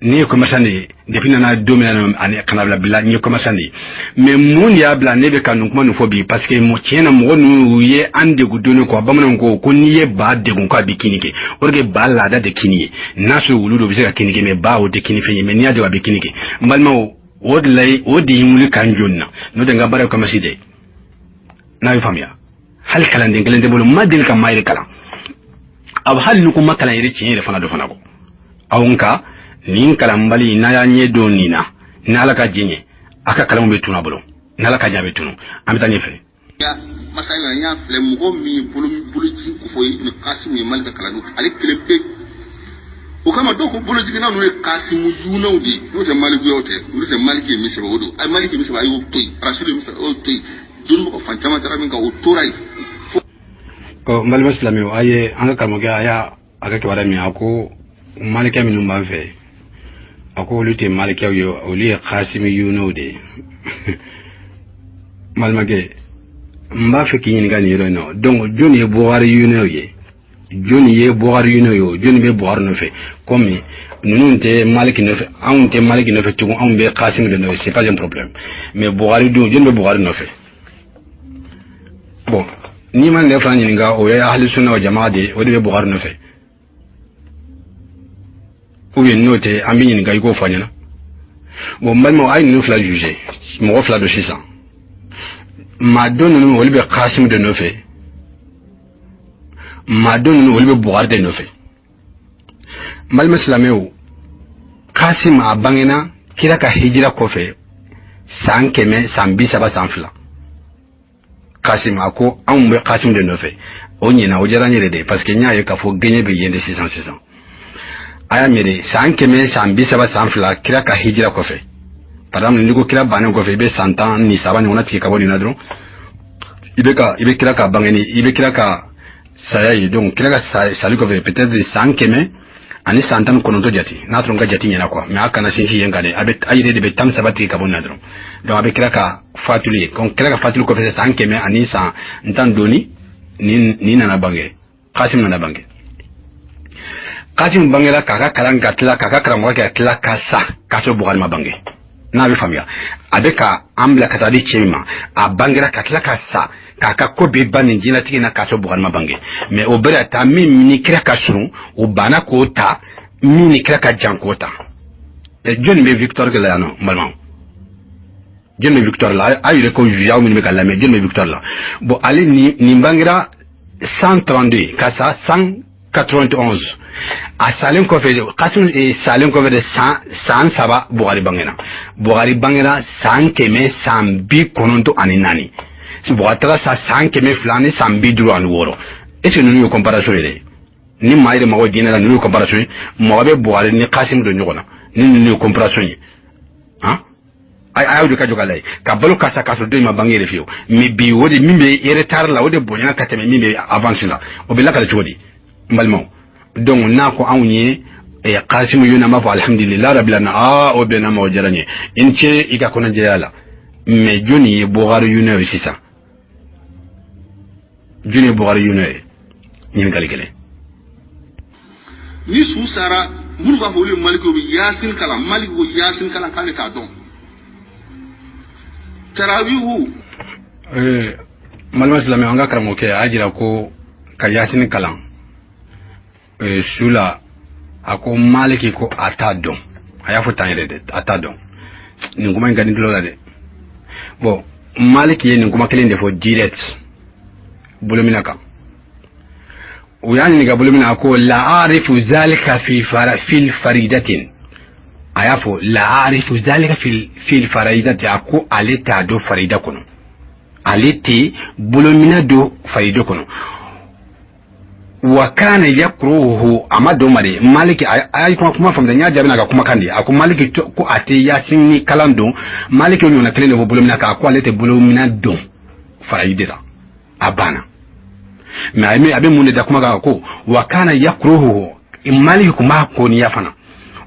ne ye commerçant de ye depuis nana don min na ani kana bila bila, n ye commerçant de ye. Mais mun de y'a bila ne bɛ ka nin kuma nin fɔ bi? Parce que tiɲɛ na, mɔgɔ ninnu ye an degun dɔɔni quoi. Bamananw ko ko n'i ye ba degun, k'a bɛ kini kɛ. O de ba laada de kini ye, n'a sɔrɔ wulu don, u bɛ se ka kini kɛ, mais ba o tɛ kini fɛn ye. Mais n'i y'a degun, a bɛ kini kɛ. N balimaw, o de la, o de ye n wuli k'an jɔ nin na. N'o tɛ, n ka baara ye commerce de ye, n'a ye faamuya. Hali kalanden kelen tɛ bolo, n ma deli ka maa yɛrɛ kalan. Aw hali ni ko ma kalan yɛrɛ, tiɲɛ yɛrɛ fana dɔ fana kɔ aw. Nka nin kalanbali, n'a y'a ɲɛ don nin na, ni ala ka diɲɛ ye, a ka kalanw bɛ tunu a bolo. Ni ala ka diɲɛ, a bɛ tunu. An bɛ taa ɲɛfɛ. Masa n y'a filɛ, mɔgɔ min ye boloji ko fɔ ni Kasimu ye Mali ka kalan, ale kelen pe. O kama dɔw ko bolojiginna ninnu ye Kasimu jugunaw de ye, n'o tɛ malikuyaw tɛ, olu tɛ. Maliki ye min sɛbɛn, o don. A ye Maliki min sɛbɛn, a y'o to yen. Rasulu ye min sɛbɛn, o y'o to yen. Dɔnnibagaw fan caman taara min kan, o tora yen. Ɔ n balima silamɛw, a ye an ka karamɔgɔkɛ, a y'a a ka kibaruya min, a ko malikɛ minnu b'an fɛ, a ko olu tɛ malikɛw ye, olu ye kasimi yunow de ye. N balimakɛ, n b'a fɛ k'i ɲininka nin yɔrɔ in na. Donc jɔnni ye Bukari yunow ye? Jɔnni ye Bukari yunow ye? Jɔnni bɛ Bukari nɔfɛ? Komi ninnu tɛ Maliki nɔfɛ, anw tɛ Maliki nɔfɛ tugun, anw bɛ Kasimi de nɔfɛ, c'est pas un problème. Mais Bukari dun, jɔnni bɛ Bukari nɔfɛ? Bon, n'i ma ne fana ɲininka, o ye ahli sunna wa jamaa de ye, o de bɛ Bukari nɔfɛ. Ou bien n'o tɛ, an bɛ ɲininka, i k'o fɔ an ɲɛna. Bon, n balimaw, a ye ninnu fila juger, mɔgɔ fila don sisan. Maa dɔ ninnu, olu bɛ Kasimu de nɔfɛ, maa dɔ ninnu, olu bɛ Bukari de nɔfɛ. N balima silamɛw, Kasimu a bangena kira ka hijira kɔfɛ san 132. Kasimu a ko anw bɛ Kasimu de nɔfɛ. O ɲɛna, o diyara n yɛrɛ de, parce que n y'a ye k'a fɔ gɛɲɛ bɛ yen de sisan sisan. A y'a miiri, san 132 kira ka hijira kɔfɛ. Par exemple, n'i ko kira bannen kɔfɛ, i bɛ san 13 ɲɔgɔnna tigɛ ka bɔ nin na dɔrɔn. I bɛ kira ka bangeni, i bɛ kira ka saya ye. Donc kira ka sali kɔfɛ, peut-être 119 jate, n'a sɔrɔ n ka jate ɲɛna quoi. Mais a kana sinsin yen kan dɛ. A bɛ a yɛrɛ de bɛ 13 tigɛ ka bɔ nin na dɔrɔn. Donc a bɛ kira ka fatuli ye. Donc kira ka fatuli kɔfɛ 110 dɔɔni, nin nana bange, Kasim nana bange. Kasim bangela k'a ka kalan ka tila k'a ka karamɔgɔ kɛ ka tila ka sa k'a sɔrɔ Bukari ma bange. N'a bɛ faamuya, a bɛ ka an bila ka taa di cɛ min ma, a bangera ka tila ka sa k'a ka ko bɛɛ ban nin diɲɛlatigɛ na k'a sɔrɔ Bukari ma bange. Mais o bɛɛ ta min ni kira ka surun, o banna k'o ta, min ni kira ka jan k'o ta. Jɔnni bɛ victoire la yan nɔ? N balimaw, jɔnni bɛ victoire la? A yɛrɛ ko juge minnu bɛ ka lamɛn, jɔnni bɛ victoire la? Bon, ale nin bangera 132 ka sa 191. A salen kɔfɛ, Kasim salen kɔfɛ de san 3, Bukari bangena. Bukari bangena 194. Bukari taara sa 256. Est ce que ninnu ye comparaison ye dɛ? Ni maa yɛrɛ mago diinɛ la, ninnu ye comparaison ye. Mɔgɔ bɛ Bukari ni Kasim don ɲɔgɔn na ni ninnu ye comparaison ye. Han, a y'aw de ka jɔ ka lajɛ ka balo ka sa k'a sɔrɔ den ma bange yɛrɛ fiyewu. Mais bi, o de min bɛ retard la, o de bonyana ka tɛmɛ min bɛ avance la. O bɛ lakale cogo di, n balimaw? Donc n'a ko anw ye Kasimu yona, an b'a fɔ alhamdulilah rabbil alamin. Aa, o bɛnna ma, o diyara n ye, i ni ce i ka kɔnɔjɛya la. Mais jɔnni ye Bukari yuna ye sisan? Jɔnni ye Bukari yuna ye? Ɲininkali kelen. Ni su sara, minnu b'a fɔ olu ye Maliki, bɛ Yasin kalan. Maliki ko Yasin kalan k'ale t'a dɔn, tarawihu. Malima silamɛ, an ka karamɔgɔkɛ a y'a jira ko ka Yasini kalan su la, a ko Maliki ko a t'a dɔn. A y'a fɔ tan yɛrɛ dɛ, a t'a dɔn. Nin kuma in ka di tulo la dɛ. Bon, Maliki ye nin kuma kelen de fɔ direct bolomina kan. U y'a ɲininka bolomina, a ko la arifu zalika fi fil faridatin. A y'a fɔ la arifu zalika fil faridati. A ko ale t'a dɔn farida kɔnɔ, ale tɛ bolomina don farida kɔnɔ. Wa kana yakruhu, a ma dɔn ma de. Maliki a ye kuma faamuya, n y'a jaabi n'a ka kumakan de. A ko Maliki ko a tɛ Yasin ni kalan dɔn. Maliki o ɲɔgɔnna kelen de fɔ bolomina kan, a ko ale tɛ bolomina dɔn farida la, a banna. Mais a bɛ mun de da kuma kan? Ko wa kana yakruhu, Maliki kun b'a koniya fana.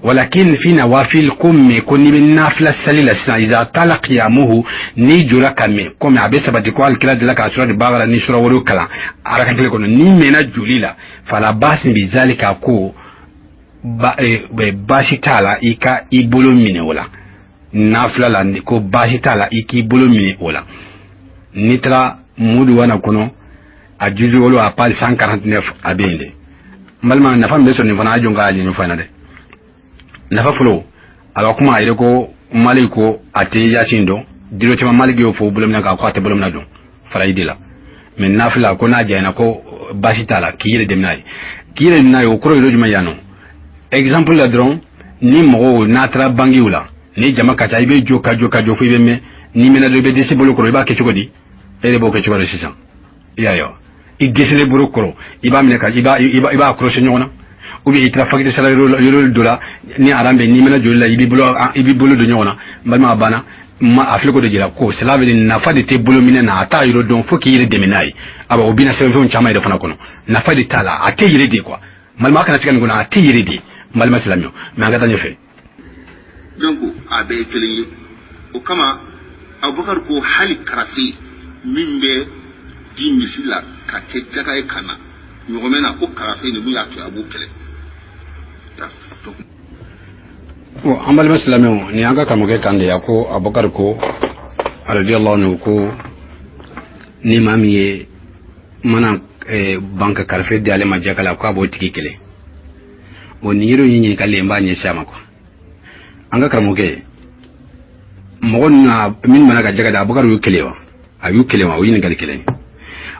Walakin fi nawafil, ko mais ko n'i bɛ nafila sali la sisan, iza tala qiyamuhu, n'i jɔra ka mɛn, komi a bɛ sabati ko alikira dela k'a sura de bakara ni sura wɛrɛw kalan araka kelen kɔnɔ, n'i mɛnna joli la, fala baasi bi zalika, ko baasi t'a la i ka i bolo minɛ o la nafila la, ko baasi t'a la i k'i bolo minɛ o la. N'i taara Muduwana kɔnɔ, a juzu wolo, a page 149, a bɛ yen dɛ. N balima, nafa min bɛ sɔrɔ nin fana, a jɔn k'a ɲini fana dɛ. Nafa fɔlɔ, a ka kuma a yɛrɛ ko Mali ko a tɛ Yasin dɔn directement. Maliki y'o fɔ bolomina kan ko a tɛ bolomina dɔn farayidi la, mais nafila ko n'a janyana, ko baasi t'a la k'i yɛrɛ dɛmɛ n'a ye, k'i yɛrɛ dɛmɛ n'a ye. O kɔrɔ yɔrɔ jumɛn yan nɔ? Exemple la dɔrɔn, ni mɔgɔw n'a taara bangew la, ni jama ka ca, i bɛ jɔ ka jɔ ka jɔ fo i bɛ mɛn. N'i mɛnna dɔrɔn, i bɛ dɛsɛ bolo kɔrɔ. I b'a kɛ cogo di? E de b'o kɛ cogo di sisan? I y'a ye wa? I dɛsɛlen bolo kɔrɔ, i b'a minɛ ka i b'a i b'a accrocher ɲɔgɔn na, ou bien i taara fakiti sara yɔrɔ dɔ la, ni aran bɛ, n'i mɛna joli la, i b'i bolo don ɲɔgɔn na. N balima, a banna. Ma a filɛ ko de jira ko cela veut dire nafa de tɛ bolo minɛ na, a t'a yɔrɔ dɔn fo k'i yɛrɛ dɛmɛ n'a ye. Awa, o bɛna sɛbɛnfɛnw caman yɛrɛ fana kɔnɔ, nafa de t'a la, a tɛ yɛrɛ de quoi. N balima, a kana se ka nin kɔnɔ, a tɛ yɛrɛ de, n balima silamɛw. Mais an ka taa ɲɛfɛ. Donc a bɛɛ ye kelen ye. O kama Abubakar ko hali karafe min bɛ di misi la ka kɛ jaga ye ka na ɲɔgɔmɛ na, ko karafe nin y'a to a b'o kɛlɛ. Bon, an balima silamɛw, nin y'an ka karamɔgɔkɛ kan de ye. A ko Abubakar ko radiyallahu anhu ko ni maa min ye mana ban ka karafe di ale ma jaka la, k'a b'o tigi kɛlɛ. O nin yɔrɔ in ɲininkali, n b'a ɲɛsin a ma quoi. An ka karamɔgɔkɛ, mɔgɔ ninnu minnu mana ka jaga di, Abubakar y'u kɛlɛ wa? A y'u kɛlɛ wa? O ɲininkali kelen.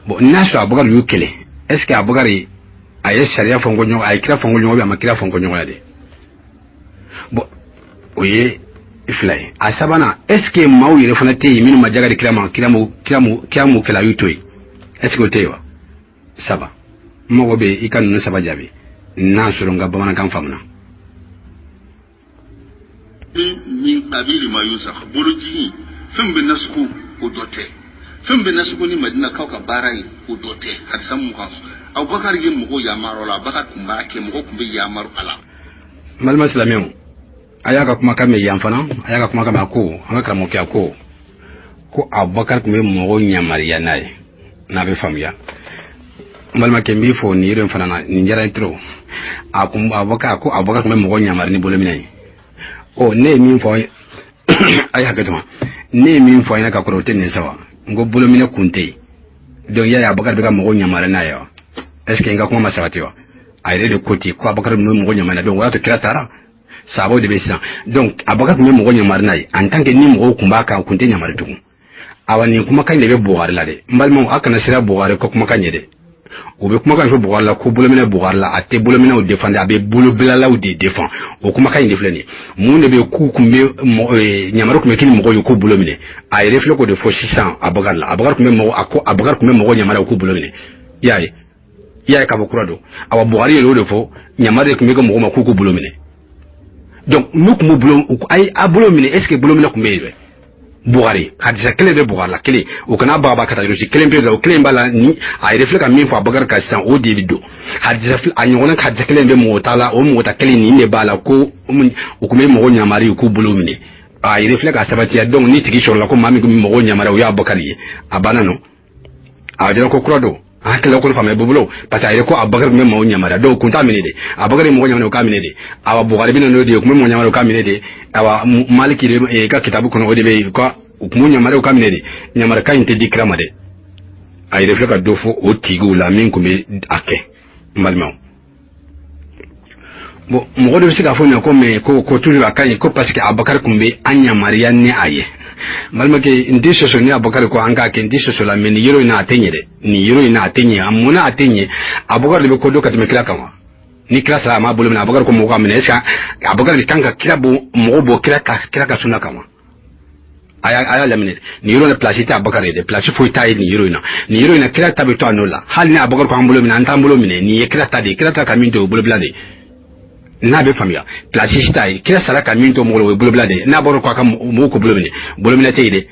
Bon, n'a sɔrɔ Abubakar y'u kɛlɛ, est ce que Abubakar a ye sariya fɔ n ko ɲɔgɔn, a ye kira fɔ n ko ɲɔgɔn, a ma kira fɔ n ko ɲɔgɔn de? Bon, o ye fila ye. A sabanan, est ce que maaw yɛrɛ fana tɛ yen minnu ma jaga di kira ma, kira mu kira mu kira mu kɛlɛ, a y'u to yen, est ce que o tɛ yen wa? Saba, n mago bɛ i ka ninnu saba jaabi n'a sɔrɔ n ka bamanankan faamuna. Min kabili ma yusa bolojigin, fɛn bɛ nasugu o dɔ tɛ. Fɛn bɛ nasugo ni Madinakaw ka baara ye, o dɔ tɛ. Hadisa 20, Abubakar ye mɔgɔw yamaru a la. Abubakar tun b'a kɛ, mɔgɔw tun bɛ yamaru a la. N balima silamɛw, a y'a ka kumakan mɛn yan fana. A y'a ka kumakan mɛn. A ko an ka karamɔgɔkɛ, a ko ko Abubakar tun bɛ mɔgɔw yamaruya n'a ye. N'a bɛ faamuya, n balimakɛ, n b'i fo nin yɔrɔ in fana na. Nin diyara n ye trop. A kun Abubakar, a ko Abubakar tun bɛ mɔgɔw yamaru ni bolominɛ ye. Ɔ, ne ye min fɔ, a ye hakɛ to ma, ne ye min fɔ a ɲɛna ka kɔrɔ, o tɛ nin sa wa? N ko bolominɛ kun tɛ yen. Donc y'a ye Abubakar bɛ ka mɔgɔw yamaru n'a ye wa? Est ce que n ka kuma ma sabati wa? A yɛrɛ de ko ten ko Abubakar tun bɛ mɔgɔ yamaru. Donc o y'a to kira taara, sahabaw de bɛ sisan. Donc Abubakar tun bɛ mɔgɔ yamaru n'a ye en tant que ni mɔgɔw tun b'a kan, u tun tɛ yamaru tugun. Awa, nin kumakan de bɛ Bugari la dɛ. N balimaw, a kana siran Bugari ka kumakan ɲɛ dɛ. U bɛ kumakan fɔ Bugari la ko bolominɛ Bugari la. A tɛ bolominɛw défend, a bɛ bolobilalaw de défend. O kumakan in de filɛ nin ye. Mun de bɛ k'u tun bɛ yamaru tun bɛ kɛ ni mɔgɔw ye k'u bolo minɛ? A yɛrɛ filɛ k'o de fɔ sisan Abubakar la. Abubakar tun bɛ mɔgɔ, a ko Abubakar tun bɛ mɔgɔw yamaruya k'u bolo minɛ. I y'a ye, i y'a ye k'a fɔ kura don. Awa, Bugari yɛrɛ y'o de fɔ, yamaru de tun bɛ kɛ mɔgɔw ma k'u k'u bolo minɛ. Donc n'u tun b'u bolo, ayi, a bolo minɛ, est ce que bolo minɛ tun bɛ yen dɛ? Bugari hadisa kelen bɛ Bugari la, kelen o kana bagaba ka taa yɔrɔ si, kelen bɛ o kelen b'a la. Ni a yɛrɛ filɛ ka min fɔ Abubakar ka sisan, o de bɛ don hadisa a ɲɔgɔnna hadisa kelen bɛ mɔgɔ ta la. O mɔgɔ ta kelen nin de b'a la ko u tun bɛ mɔgɔ yamari u k'u bolo minɛ. A yɛrɛ filɛ ka sabatiya. Donc ni tigi sɔrɔla ko maa min tun bɛ mɔgɔw yamari, o ye Abubakar ye. A banna nɔ, a jɛra ko kura don. An hakili ko faamuya b'u bolo, parce que a yɛrɛ ko Abubakar tun bɛ maaw yamaruya. Dɔw kun t'a minɛ de. Abubakar ye mɔgɔ yamaruya, u k'a minɛ de. Awa, Bugari bɛ na n'o de ye, u tun bɛ mɔgɔ yamaruya, u k'a minɛ de. Awa, Maliki de ka kitabu kɔnɔ, o de bɛ yen, u tun b'u yamaruya, u k'a minɛ de. Yamarukan in tɛ di kira ma dɛ. A yɛrɛ filɛ ka dɔ fɔ o tigiw la min tun bɛ a kɛ. N balimaw, bon, mɔgɔ dɔ bɛ se k'a fɔ ɲɛ ko mais ko toujours a ka ɲi ko parce que Abubakar tun bɛ an yamaruya ni a ye. N balimakɛ, n tɛ sɔsɔ ni Abubakar ko an k'a kɛ, n tɛ sɔsɔ la, mais nin yɔrɔ in na, a tɛ ɲɛ dɛ. Nin yɔrɔ in na, a tɛ ɲɛ. A mun na a tɛ ɲɛ? Abubakar de bɛ ko dɔn ka tɛmɛ kira kan wa? Ni kira sara, a m'a bolo minɛ, Abubakar ko mɔgɔ ka minɛ. Est ce que Abubakar de kan ka kira bɔ, mɔgɔ bɔ kira ka sunna kan wa? A y'a laminɛ, nin yɔrɔ in na, place tɛ Abubakar ye dɛ. Place foyi t'a ye nin yɔrɔ in na. Nin yɔrɔ in na, kira ta bɛ to a nɔ la. Hali ni Abubakar ko an bolo minɛ, an t'an bolo minɛ. Nin ye kira ta de ye. Kira ta ka min to, o ye bolobila de ye. N'a bɛ faamuya, place si t'a ye. Kira sara ka min to mɔgɔ la, o ye bolobila de ye. N'a bɔra ko a ka mɔgɔw ko bolo minɛ, bolo minɛ tɛ yen dɛ.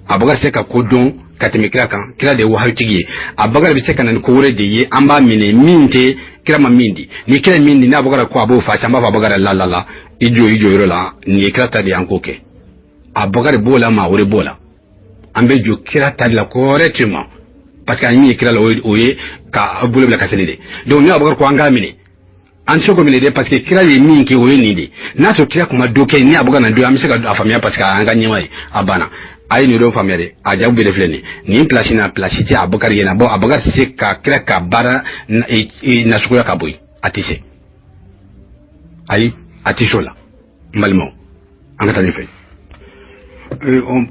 Abubakar se ka ko dɔn ka tɛmɛ kira kan. Kira de ye wahayutigi ye. Abubakar bɛ se ka na ni ko wɛrɛ de ye, an b'a minɛ, min tɛ kira ma min di. Ni kira min di, n'a Abubakar ko a b'o fa, an b'a fɔ Abubakar la la la, i jɔ i jɔyɔrɔ la. Nin ye kira ta de ye, an k'o kɛ. Abubakar b'o la, maa wɛrɛ b'o la. An bɛ jɔ kira ta de la correctement, parce que an min ye kira la, o ye ka bolo bila ka seli de. Donc ni Abubakar ko an k'a minɛ, an tɛ se k'o minɛ dɛ, parce que kira ye min kɛ, o ye nin de. N'a sɔrɔ kira kuma dɔ kɛ, ni Abubakar na don, an bɛ se ka a faamuya, parce que an ka ɲɛmaa ye. A banna. A ye nin dɔ faamuya dɛ. A jaabi bɛɛ filɛ nin ye. Nin place na, place tɛ Abubakar ye na. Bon, Abubakar tɛ se ka kira ka baara nasuguya ka bɔ yen. A tɛ se, ayi, a tɛ se o la. N balimaw, an ka taa ɲɛfɛ.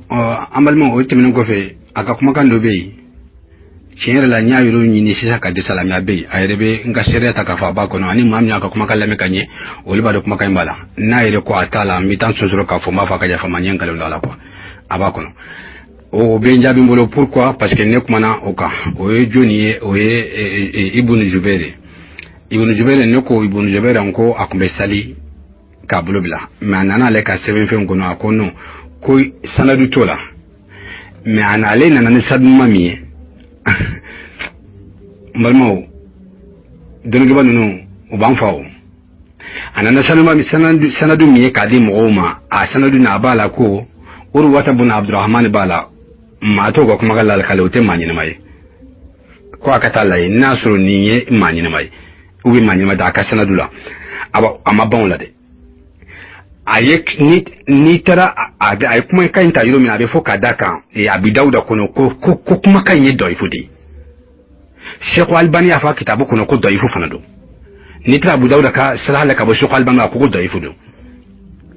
An balimaw, o tɛmɛnen kɔfɛ, a ka kumakan dɔ bɛ yen. Tiɲɛ yɛrɛ la, n y'a yɔrɔ ɲini sisan ka dɛsɛ a la, mais a bɛ yen. A yɛrɛ bɛ n ka seereya ta k'a fɔ a b'a kɔnɔ. Ani maa min y'a ka kumakan lamɛn ka ɲɛ, olu b'a dɔn kumakan in b'a la. N'a yɛrɛ ko a t'a la, n bɛ taa n sonsoro k'a fɔ, n b'a fɔ a ka yafa ma, n ye nkalon don a la quoi. A b'a kɔnɔ, o bɛ n jaabi n bolo. Pourquoi? Parce que ne kumana o kan. O ye jɔnni ye? O ye Ibunu Jubɛri. Ibunu Jubɛri, ne ko Ibunu Jubɛri, n ko a tun bɛ sali k'a bolo bila, mais a nana ale ka sɛbɛnfɛn kɔnɔ, a ko non, ko sanadu t'o la. Mais a ale nana ni sanaduma min ye, n balimaw, dɔnnikɛba ninnu, u b'an fa. O a nana sanadu min ye k'a di mɔgɔw ma, a sanadu na, a b'a la ko Uruwata bun Abdurahman b'a la. Maa t'o ka kumakan lalakale, o tɛ maa ɲɛnama ye. Ko a ka taa lajɛ n'a sɔrɔ nin ye maa ɲɛnama ye ou bien maa ɲɛnama tɛ a ka sanadu la. A ma ban o la dɛ. A ye ni n'i taara, a ye kumakan in ta yɔrɔ min na, a bɛ fɔ ka da kan Abi Dawuda kɔnɔ ko kumakan in ye dɔyifu de ye. Sɛku Alibani y'a fɔ a kitabu kɔnɔ ko dɔyifu fana don. N'i taara Abu Dawuda ka sira la ka bɔ Sɛku Alibani, a ko ko dɔyifu don.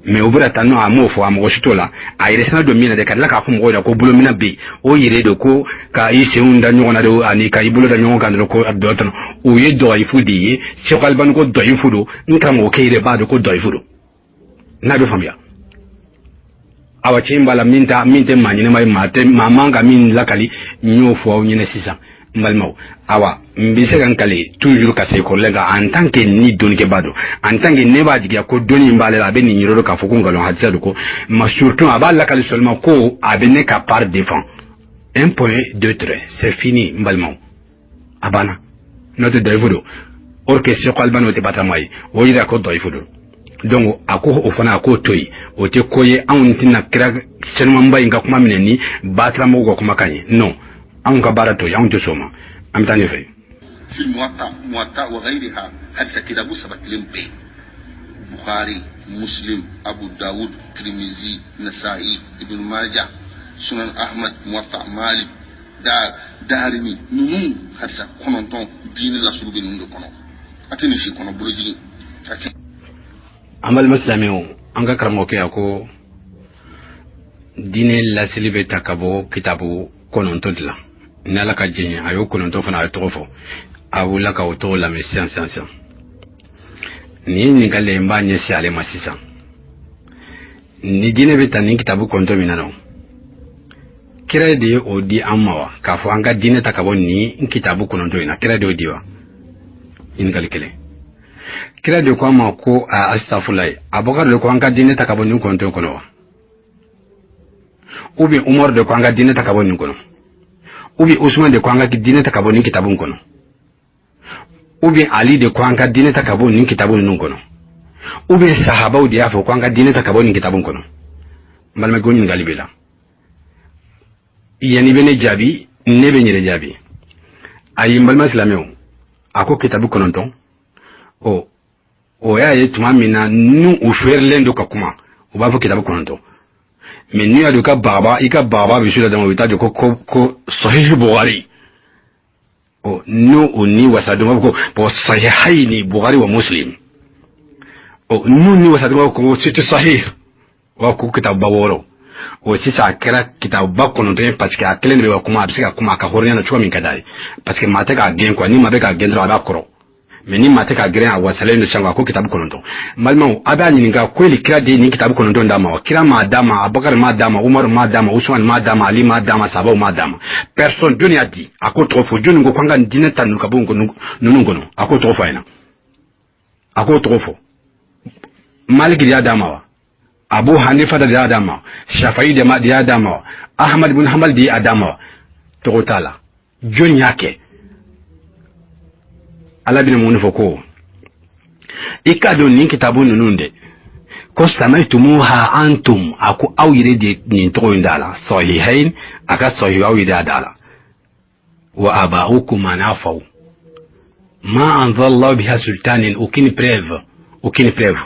Mais o bɛna taa non, a m'o fɔ, a mɔgɔ si t'o la. A yɛrɛ sina don min na dɛ, ka tila k'a fɔ mɔgɔw ɲɛna ko bolominɛ bɛ yen, o yɛrɛ de ko ka i senw da ɲɔgɔn na de, ani ka i bolo da ɲɔgɔn kan dɔrɔn, ko dɔ tɔnɔ, o ye dɔyifu de ye. Sɛku Alibani ko dɔyifu don, n karamɔgɔkɛ yɛrɛ b'a dɔn ko dɔyifu don. N'a bɛ faamuya, awa, tiɲɛ b'a la. Min ta min tɛ maa ɲɛnama ye, maa tɛ maa man ka min lakali, n y'o fɔ aw ɲɛna sisan, n balimaw. Awa, n bɛ se ka n kale toujours ka segin kɔrɔlen kan en tant que ni dɔnnikɛba don, en tant que ne b'a jigiya ko dɔnni in b'ale la, a bɛ nin yɔrɔ dɔn k'a fɔ ko nkalon hadisa don ko ma, surtout a b'a lakali seulement ko a bɛ ne ka part défend. Un point, deux traits, c'est fini. N balimaw, a banna. N'o tɛ, dayifu don. Or que Seko Albani, o tɛ batama ye, o yira ko dayifu don. Donc a ko o fana, a k'o to yen, o tɛ ko ye. Anw tɛna kira senumanba in ka kuma minɛ ni batiramɔgɔw ka kumakan ye. Non, anw ka baara to yen, anw tɛ sɔn o ma. An bɛ taa ɲɛfɛ. في الموطأ موطأ وغيرها hadisa kitabu sabatilen bɛɛ, Bukhari, Muslim, Abu Dawud, Tirmizi, Nasa'i, Ibn Majah, Sunan Ahmad, Muwatta Malik, Darimi, ninnu hadisa 9, diinɛ lasulu bɛ ninnu de kɔnɔ. A tɛ nin si kɔnɔ bolojigin a tɛ. An balima silamɛw, an ka karamɔgɔkɛ a ko diinɛ laseli bɛ ta ka bɔ kitabu 9 de la ni Ala ka diɲɛ ye. A y'o 9 fana, a ye tɔgɔ fɔ. A wulila ka o tɔgɔ lamɛn sisan sisan sisan. Nin ye ɲininkali ye, n b'a ɲɛsin ale ma sisan. Ni diinɛ bɛ ta nin kitabu 9 min na nɔ, kira de ye o di an ma wa, k'a fɔ an ka diinɛ ta ka bɔ nin kitabu 9 in na? Kira de y'o di wa? Ɲininkali kelen. Kira de ko an ma ko, asitafulayi, Abubakar de ko an ka diinɛ ta ka bɔ nin 9 kɔnɔ wa? Ou bien Umar de ko an ka diinɛ ta ka bɔ nin kɔnɔ? Ou bien Usman de ko an ka diinɛ ta ka bɔ nin kitabu kɔnɔ? Ou bien Ali de ko an ka diinɛ ta ka bɔ nin kitabu ninnu kɔnɔ? Ou bien sahabaw de y'a fɔ ko an ka diinɛ ta ka bɔ nin kitabu kɔnɔ? N balimakɛ, o ɲininkali b'i la. Yanni bɛ ne jaabi, ne bɛ n yɛrɛ jaabi. Ayi, n balima silamɛw, a ko kitabu 9, o y'a ye tuma min na n'u u fɛrɛlen don ka kuma, u b'a fɔ kitabu 9. Mais n'i y'a dɔn i ka bagaba, i ka bagaba bɛ su la dɔrɔn, u bɛ taa jɔ ko Sahih Bukhari. O n'o o ni wasa dɔn, u b'a fɔ ko bon, Sahihayni, Bukhari wa Muslim. O n'u ni wasa dɔn, u b'a fɔ ko c'est sahih, u b'a fɔ ko kitabuba 6. O sisan a kɛra kitabuba 9 ye, parce que a kelen de bɛ ka kuma. A bɛ se ka kuma a ka hɔrɔnya na cogo min ka d'a ye, parce que maa tɛ k'a gɛn quoi. Ni maa bɛ k'a gɛn dɔrɔn, a b'a kɔrɔ. Mais ni maa tɛ k'a gɛrɛ, a wasalen don sisan. Ko kitabu 9, n balimaw, a b'a ɲininka ko eli kira de ye nin kitabu 9 d'a ma wa? Kira m'a d'a ma, Abubakar m'a d'a ma, Umaru m'a d'a ma, Usman m'a d'a ma, Ali m'a d'a ma, sahabaw m'a d'a ma, personne. Jɔnni y'a di? A k'o tɔgɔ fɔ. Jɔnni ko k'an ka diinɛ ta ninnu ka bɔ ninnu kɔnɔ? A k'o tɔgɔ fɔ a ɲɛna, a k'o tɔgɔ fɔ. Maliki de y'a d'a ma wa? Abu Hanifa de y'a d'a ma? Shafa'i de y'a d'a ma wa? Ahmad bin Hanbal de y'a d'a ma wa? Tɔgɔ t'a la. Jɔnni y'a kɛ? Ala bɛna mun de fɔ? Ko i k'a dɔn nin kitabu ninnu dɛ, ko samaytumuha antum, a ko aw yɛrɛ de nin tɔgɔ in d'a la, sahihain, a ka sahih, aw yɛrɛ y'a d'a la, wa aba'ukum, a n'a faw, ma anzalallahu biha sultanin, aucune preuve, aucune preuve.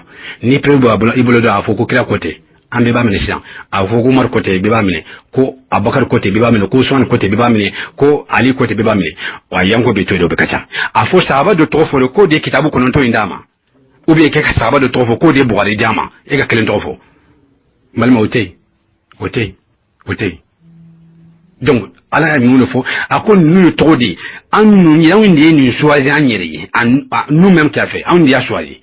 Ni preuve b'a bolo, i bolo dɔn, a fɔ ko kira ko ten, an bɛɛ b'a minɛ sisan. A fɔ ko Umar ko ten, bɛɛ b'a minɛ. Ko Abubakar ko ten, bɛɛ b'a minɛ. Ko Usman ko ten, bɛɛ b'a minɛ. Ko Ali ko ten, bɛɛ b'a minɛ. Wa yanko bɛ to yen, o bɛ ka ca. A fɔ sahaba dɔ tɔgɔ fɔ k'o de ye kitabu 9 in d'a ma, ou bien k'e ka sahaba dɔ tɔgɔ fɔ k'o de ye Bukhari d'a ma, e ka kelen tɔgɔ fɔ. N balima, o tɛ yen, o tɛ yen, o tɛ yen. Donc Ala y'a mun de fɔ? A ko ninnu ye tɔgɔ de ye, an ninnu, anw de ye nin choisi an yɛrɛ ye, nous même qui a fait, anw de y'a choisi.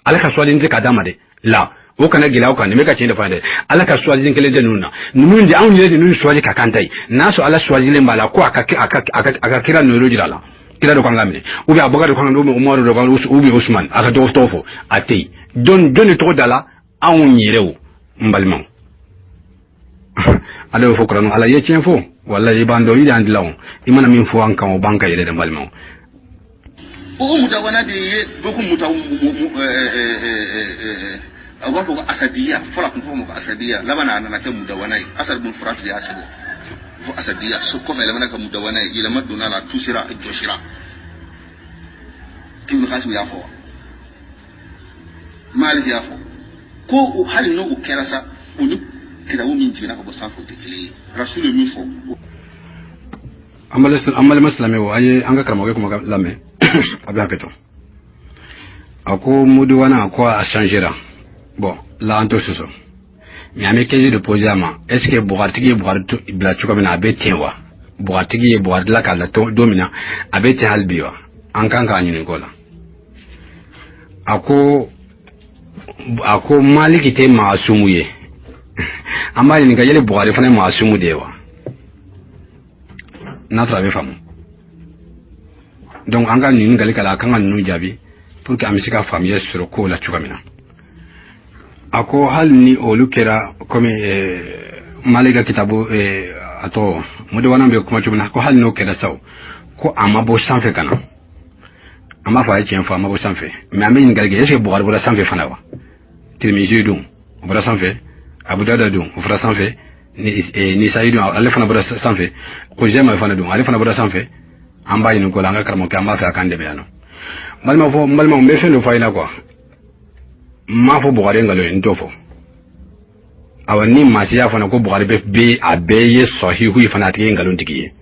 Ala ka choisi tɛ k'a d'a ma dɛ. La o kana gɛlɛya o kan, nin bɛ ka tiɲɛ de fɔ dɛ. Ala ka choisi kelen tɛ ninnu na. Ninnu de, anw yɛrɛ de ninnu choisi ka kan ta ye. N'a sɔrɔ Ala choisilen b'a la ko a ka kira ninnu jira a la, kira dɔ kan ka minɛ, ou bien Abubakar dɔ kan, ou bien Umaru dɔ kan, ou bien Usman, a ka tɔgɔ tɔgɔ fɔ, a tɛ yen. Jɔn jɔn de tɔgɔ da la? Anw yɛrɛw, n balimaw. Ala y'o fɔ kuranɛ. Ala ye tiɲɛ fɔ, walayi. I b'an dɔn, i y'an dilan o. I mana min fɔ an kan, o b'an kan yɛrɛ de, n balimaw. O mutawana de ye boko muta, a b'a fɔ ko asadiya fɔlɔ, a tun fɔ ma ko asadiya, laban a nana kɛ mudawana ye. Asad bun Furat de y'a sɛbɛn fo asadiya so kɔfɛ, yɛlɛmana kɛ mudawana ye. Yɛlɛma donna la, a tusera, a jɔsira. Ibn Qasim y'a fɔ wa, Malik y'a fɔ ko hali n'o kɛra sa, o ni kitabu min jiginna ka bɔ sanfɛ, o tɛ kelen ye. Rasul ye min fɔ. An balima silamɛw, a ye an ka karamɔgɔkɛ kuma lamɛn. A bɛ hakɛ to. A ko mudiwana ko a changera. Bon, la an t'o sɔsɔ, mais an bɛ question de poser a ma: est ce que Buharitigi ye Buhari bila cogo min na, a bɛ ten wa? Buharitigi ye Buhari dilan k'a la don min na, a bɛ ten hali bi wa? An kan k'a ɲininka o la. A ko Maliki tɛ maasumu ye. An b'a ɲininka yali Buhari fana ye maasumu de ye wa? N'a sɔrɔ a bɛ faamu. Donc an ka ɲininkali k'a la, a kan ka ninnu jaabi pour que an bɛ se ka faamuya sɔrɔ kow la cogo min na. A ko hali ni olu kɛra komi Mali ka kitabu, a tɔgɔ Mudawana bɛ kuma cogo min na, ko hali n'o kɛra sa, ko a ma bɔ sanfɛ ka na. An b'a fɔ a ye tiɲɛ fɔ, a ma bɔ sanfɛ. Mais an bɛ ɲininkali kɛ, est ce que Bukhari bɔra sanfɛ fana wa? Tirimizi dun, o bɔra sanfɛ. Abu Dawuda dun, o bɔra sanfɛ. Nisayi dun, ale fana bɔra sanfɛ. Kuzema fana dun, ale fana bɔra sanfɛ. An b'a ɲini ko la, an ka karamɔgɔkɛ, an b'a fɛ a k'an dɛmɛ yan nɔ. Balima fɔ, n balimaw, n bɛ fɛn dɔ fɔ a ɲɛna quoi. N m'a fɔ Bukhari ye nkalon ye, n t'o fɔ. Awa, ni maa si y'a fana ko Bukhari bɛ a bɛɛ ye sɔhihu ye fana, a tigi ye nkalon tigi ye.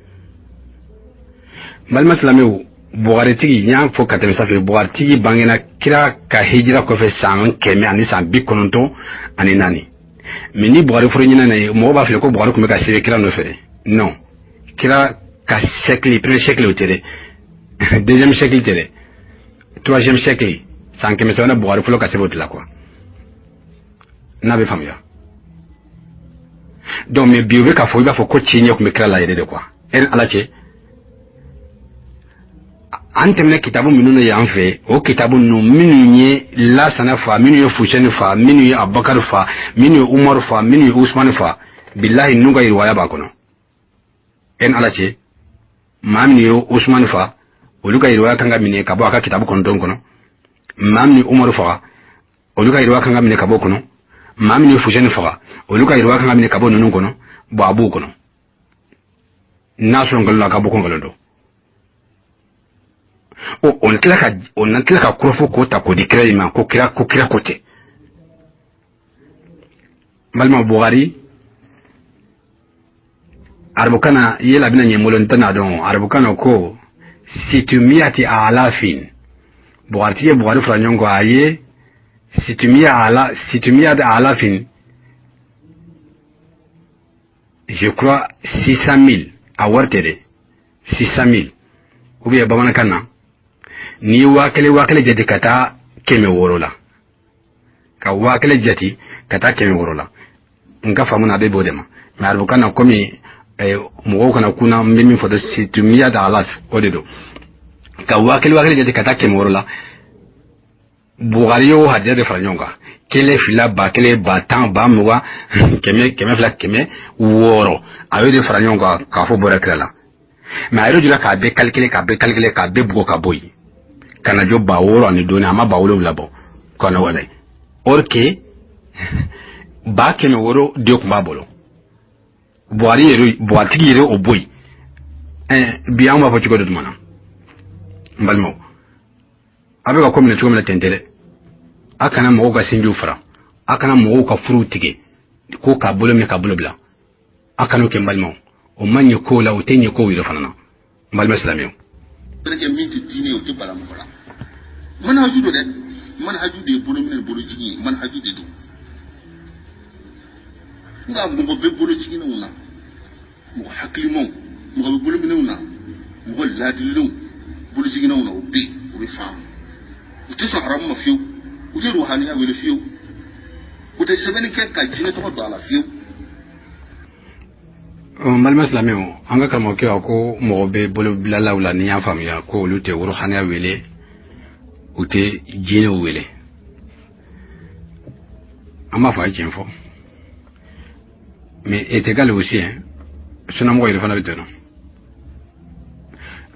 N balima silamɛw, Bukhari tigi, n y'a fɔ ka tɛmɛ sanfɛ, Bukhari tigi bangena kira ka hijira kɔfɛ san 194. Mais ni Bukhari fɔra ɲinɛ na ye, mɔgɔw b'a fili ko Bukhari tun bɛ ka sɛbɛn kira nɔfɛ dɛ. Non, kira ka siècle, premier siècle o tɛ dɛ, deuxième siècle tɛ dɛ, troisième siècle, san 300nan, Bukhari fɔlɔ ka sɛbɛn o de la quoi, n'a bɛ faamuya. Donc, mais bi, u bɛ k'a fɔ, i b'a fɔ ko ci ɲɛ tun bɛ kira la yɛrɛ de quoi. E ni Ala cɛ, an tɛmɛna kitabu minnu na yan fɛ, o kitabu ninnu, minnu ye Lasana fa, minnu ye Fusɛni fa, minnu ye Abubakar fa, minnu ye Umaru fa, minnu ye Usumani fa, bilahi, ninnu ka yiriwaya b'a kɔnɔ. E ni Ala cɛ, maa min ye Usumani fa, olu ka yiriwaya kan ka minɛ ka bɔ a ka kitabu 9 kɔnɔ. Maa min ye Umaru faga, olu ka yiriwaya kan ka minɛ ka bɔ o kɔnɔ. Maa min ye Fusɛni faga, olu ka yiriwaya kan ka minɛ ka bɔ ninnu kɔnɔ. Bɔn, a b'o kɔnɔ. N'a sɔrɔ nkalon la, a ka bɔ ko nkalon don. O na tila ka kɔrɔfɔ k'o ta k'o di kira in ma, ko kira ko, kira ko tɛ. N balima, Buhari arabukan na, yela bɛna ɲɛ n bolo, n tɛna dɔn arabukan na, ko situmiyati alafin. Buhari tigi ye Buhari fara ɲɔgɔn kan, a ye situmiya ala, situmiyati alafin, je crois 600 000, a wari tɛ dɛ, 600 000, ou bien bamanankan na, n'i ye 1000 1000 jate ka taa 600 la, ka 1000 jate ka taa 600 la, n ka faamu na, a bɛ b'o de ma. Mais arabukan na, komi mɔgɔw kana kunna, n bɛ min fɔ dɛ, situmiyati alaf, o de don, ka 1000 1000 jate ka taa 600 la. Bugari y'o hadiya de fara ɲɔgɔn kan: kelen, fila, 1000, 10,000, 20,000, 100, 200, 600. A y'o de fara ɲɔgɔn kan k'a fɔ bɔra kira la. Mais a yɛrɛ jira k'a bɛɛ calculer, k'a bɛɛ calculer, k'a bɛɛ bugɔ ka bɔ yen ka na jɔ 6000 ani dɔɔni. A ma 70,000 bɔ ka na wala, or que 600,000 de tun b'a bolo. Buhari yɛrɛ, Buharitigi yɛrɛ, o bɔ yen. Bi an b'a fɔ cogo di jumɛn na? N balimaw, a bɛ ka ko minɛ cogo min na, ten tɛ dɛ. A kana mɔgɔw ka sinjiw fara, a kana mɔgɔw ka furuw tigɛ ko k'a bolo minɛ ka bolo bila. A kan'o kɛ, n balimaw, o ma ɲɛ kow la, o tɛ ɲɛ kow yɛrɛ fana na, n balima silamɛw. Kɛ min tɛ diinɛ ye, o tɛ bala mɔgɔ la. Manhaju don dɛ, manhaju de ye bolo minɛ ni bolo jigin ye, manhaju de don. Nka mɔgɔ bɛ bolo jiginenw na, mɔgɔ hakilimaw, mɔgɔ bɛ bolo minɛw na, mɔgɔ laadililenw bolo jiginenw na, o bɛ yen, o bɛ faamu. U tɛ sɔn haramu ma fiyewu, u tɛ ruhaniya wele fiyewu, u tɛ sɛbɛnni kɛ ka jinɛ tɔgɔ don a la fiyewu. N balima silamɛw, an ka karamɔgɔkɛ wa ko mɔgɔ bɛ bolobilalaw la, n'i y'a faamuya ko olu tɛ ruhaniya wele, u tɛ jinɛw wele. An b'a fɔ a ye tiɲɛ fɔ, mais est égal aussi, hein, sunamɔgɔ yɛrɛ fana bɛ ten nɔ.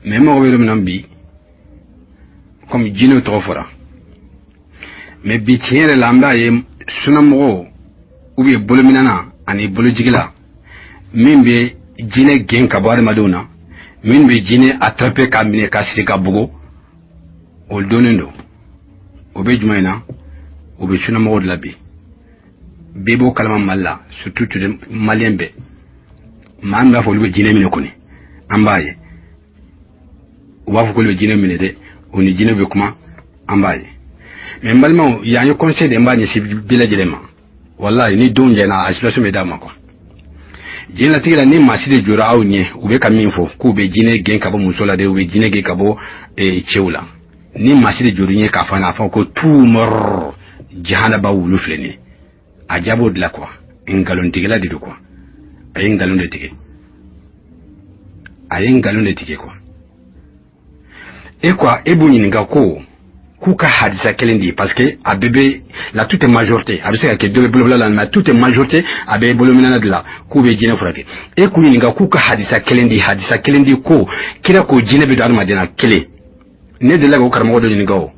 Mais n mago bɛ yɔrɔ min na bi, comme jinɛw tɔgɔ fɔra, mais bi, tiɲɛ yɛrɛ la, an b'a ye sunamɔgɔw ou bien bolominɛna ani bolojigila min bɛ jinɛ gɛn ka bɔ adamadenw na, min bɛ jinɛ attraper ka minɛ ka siri ka bugo, o donnen don. O bɛ jumɛn na? O bɛ sunamɔgɔw de la bi. Bɛɛ b'o kalama Mali la, surtout malien bɛɛ. Maa min b'a fɔ olu bɛ jinɛ minɛ kɔni, an b'a ye u b'a fɔ k'olu bɛ jinɛ minɛ dɛ, o ni jinɛ bɛ kuma, an b'a ye. Mais n balimaw, yan ye conseil de, n b'a ɲɛsin bɛɛ lajɛlen ma. Walahi, ni denw jɛna, a situation bɛ d'a ma quoi. Diɲɛlatigɛ la, ni maa si de jɔra aw ɲɛ, u bɛ ka min fɔ k'u bɛ jinɛ gɛn ka bɔ muso la dɛ, u bɛ jinɛ gɛn ka bɔ cɛw la, ni maa si de jɔra ɲɛ k'a fɔ, a fɔ ko tuumɔrɔ jahanaba wulu filɛ nin ye, a jaabi o de la quoi. Nkalontigɛla de don quoi. A ye nkalon de tigɛ, a ye nkalon de tigɛ quoi. E quoi, e b'u ɲininka ko K'u ka hadisa kelen di, parce que a bɛɛ bɛ la, tout est majorité. A bɛ se ka kɛ dɔ bɛ bolobila la, mais tout est majorité, a bɛ bolominɛna de la k'u bɛ jinɛ furakɛ. E k'u ɲininka k'u ka hadisa kelen di, hadisa kelen di ko kira ko jinɛ bɛ don adamaden na kelen. Ne delila k'o karamɔgɔ dɔ ɲininka. O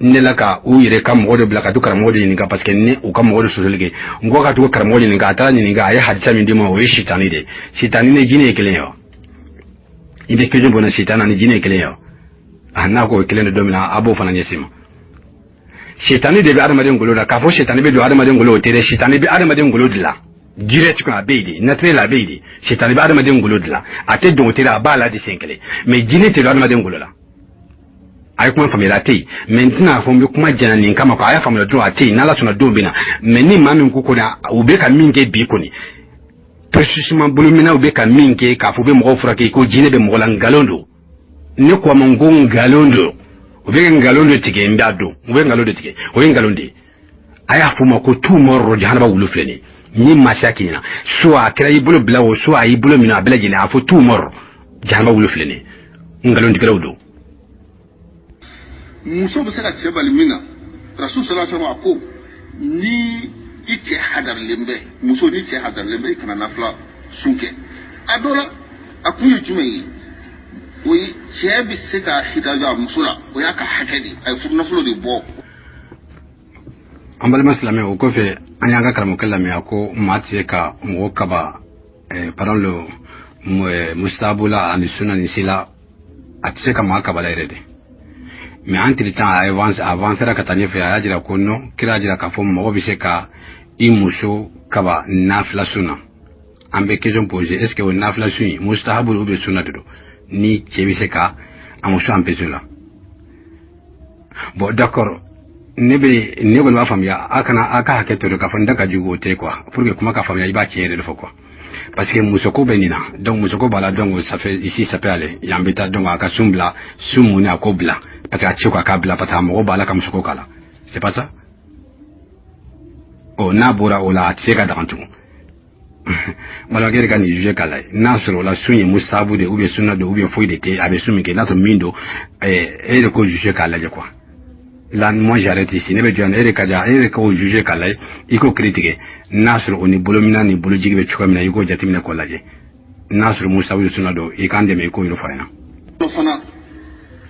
ne la ka u yɛrɛ ka mɔgɔ dɔ bila ka to karamɔgɔ dɔ ɲininka, parce que ne u ka mɔgɔ dɔ sɔsɔli kɛ. N ko ka to karamɔgɔ ɲininka. A taara ɲininka, a ye hadisa min di ma, o ye sitani de ye. Sitani ni jinɛ ye kelen ye wa? I bɛ question bɔnna, sitani ni jinɛ ye kelen ye wa? A n'a ko o ye kelen de don min na, a b'o fana ɲɛsin ma. Sitani de bɛ adamaden golo la. K'a fɔ sitani bɛ don adamaden golo, o tɛ dɛ. Sitani bɛ adamaden golo dilan direct a bɛ yen de, naturel a bɛ yen de. Sitani bɛ adamaden golo dilan, a tɛ don, o tɛ dɛ, a b'a la de sen kelen. Mais jinɛ tɛ don adamaden golo la. A ye kuma faamuya, a tɛ yen. Mais n tɛna fɔ n bɛ kuma janya nin kama quoi. A y'a faamuya dɔrɔn, a tɛ yen. N'ala sɔnna, don bɛ na. Mais ni maa min ko kɔni u bɛ ka min kɛ bi kɔni, précisément bolominɛw bɛ ka min kɛ, k'a fɔ u bɛ mɔgɔw furakɛ ko jinɛ bɛ mɔgɔ la, nkalon don. Ne ko a ma, n ko nkalon don. U bɛ ka nkalon de tigɛ. N b'a dɔn u bɛ nkalon de tigɛ, o ye nkalon de ye. A y'a fɔ o ma ko tu mɔrɔ jahanaba wulu filɛ nin ye. Ni masiya k'i ɲɛna, soit a kɛra i bolo bila o, soit a y'i bolo minɛ, a bɛɛ lajɛlen, a fɔ tu mɔrɔ jahanaba wulu filɛ nin ye, nkalontigɛlaw don. Muso bɛ se ka cɛ bali min na, Rasul sallallahu alaihi wasallam a ko ni i cɛ hadarilen bɛ, muso ni cɛ hadarilen bɛ, i kana nafila sun kɛ. A dɔ la, a kun ye jumɛn ye? O ye cɛ bɛ se ka hidaya a muso la, o y'a ka hakɛ de ye, a ye furunafolo de bɔ. An balima silamɛ, o kɔfɛ an y'an ka karamɔgɔkɛ lamɛn. A ko maa tɛ se ka mɔgɔ kaba par exemple mustabula ani suna ni sila, a tɛ se ka maa kabala yɛrɛ de. Mais entre temps a avance, avancera ka taa ɲɛfɛ. A y'a jira ko non, kira y'a jira k'a fɔ mɔgɔ bɛ se ka i muso kaba nafila sun na. An bɛ question poser: est ce que o nafila sun in mustahabu ou bien sunna de don, ni cɛ bɛ se ka a muso empêcher la? Bon, d'accord, ne bɛ ne kɔni b'a faamuya. A kana a ka hakɛ to de k'a fɔ n da ka jugu, o tɛ quoi. Pour que kuma ka faamuya, i b'a tiɲɛ yɛrɛ de fɔ quoi, parce que musoko bɛ nin na. Donc musoko b'a la, donc ça fait ici, ça peut aller yan, bɛ taa. Donc a ka sun bila, sun mun a ko bila, parce que a cɛ ko a k'a bila, parce que a mago b'a la ka musoko k'a la, c'est pas ça? Ɔ, n'a bɔra o la, a tɛ se ka daga tugun. Balimakɛ de ka nin juger k'a lajɛ n'a sɔrɔ o la sun ye musabu de ou bien sunna de ou bien foyi de tɛ, a bɛ sun min kɛ, n'a sɔrɔ min don, e de k'o juger k'a lajɛ quoi. Là, moi, j'arrête ici. Ne bɛ jɔ yan, e de ka diya, e de k'o juger k'a lajɛ, i k'o kiiri tigɛ. N'a sɔrɔ o ni bolomina ni bolojigi bɛ cogoya min na, i k'o jateminɛ k'o lajɛ. N'a sɔrɔ musabu de sunna don, i k'an dɛmɛ, i k'o yɔrɔ fɔ an ɲɛna. Fana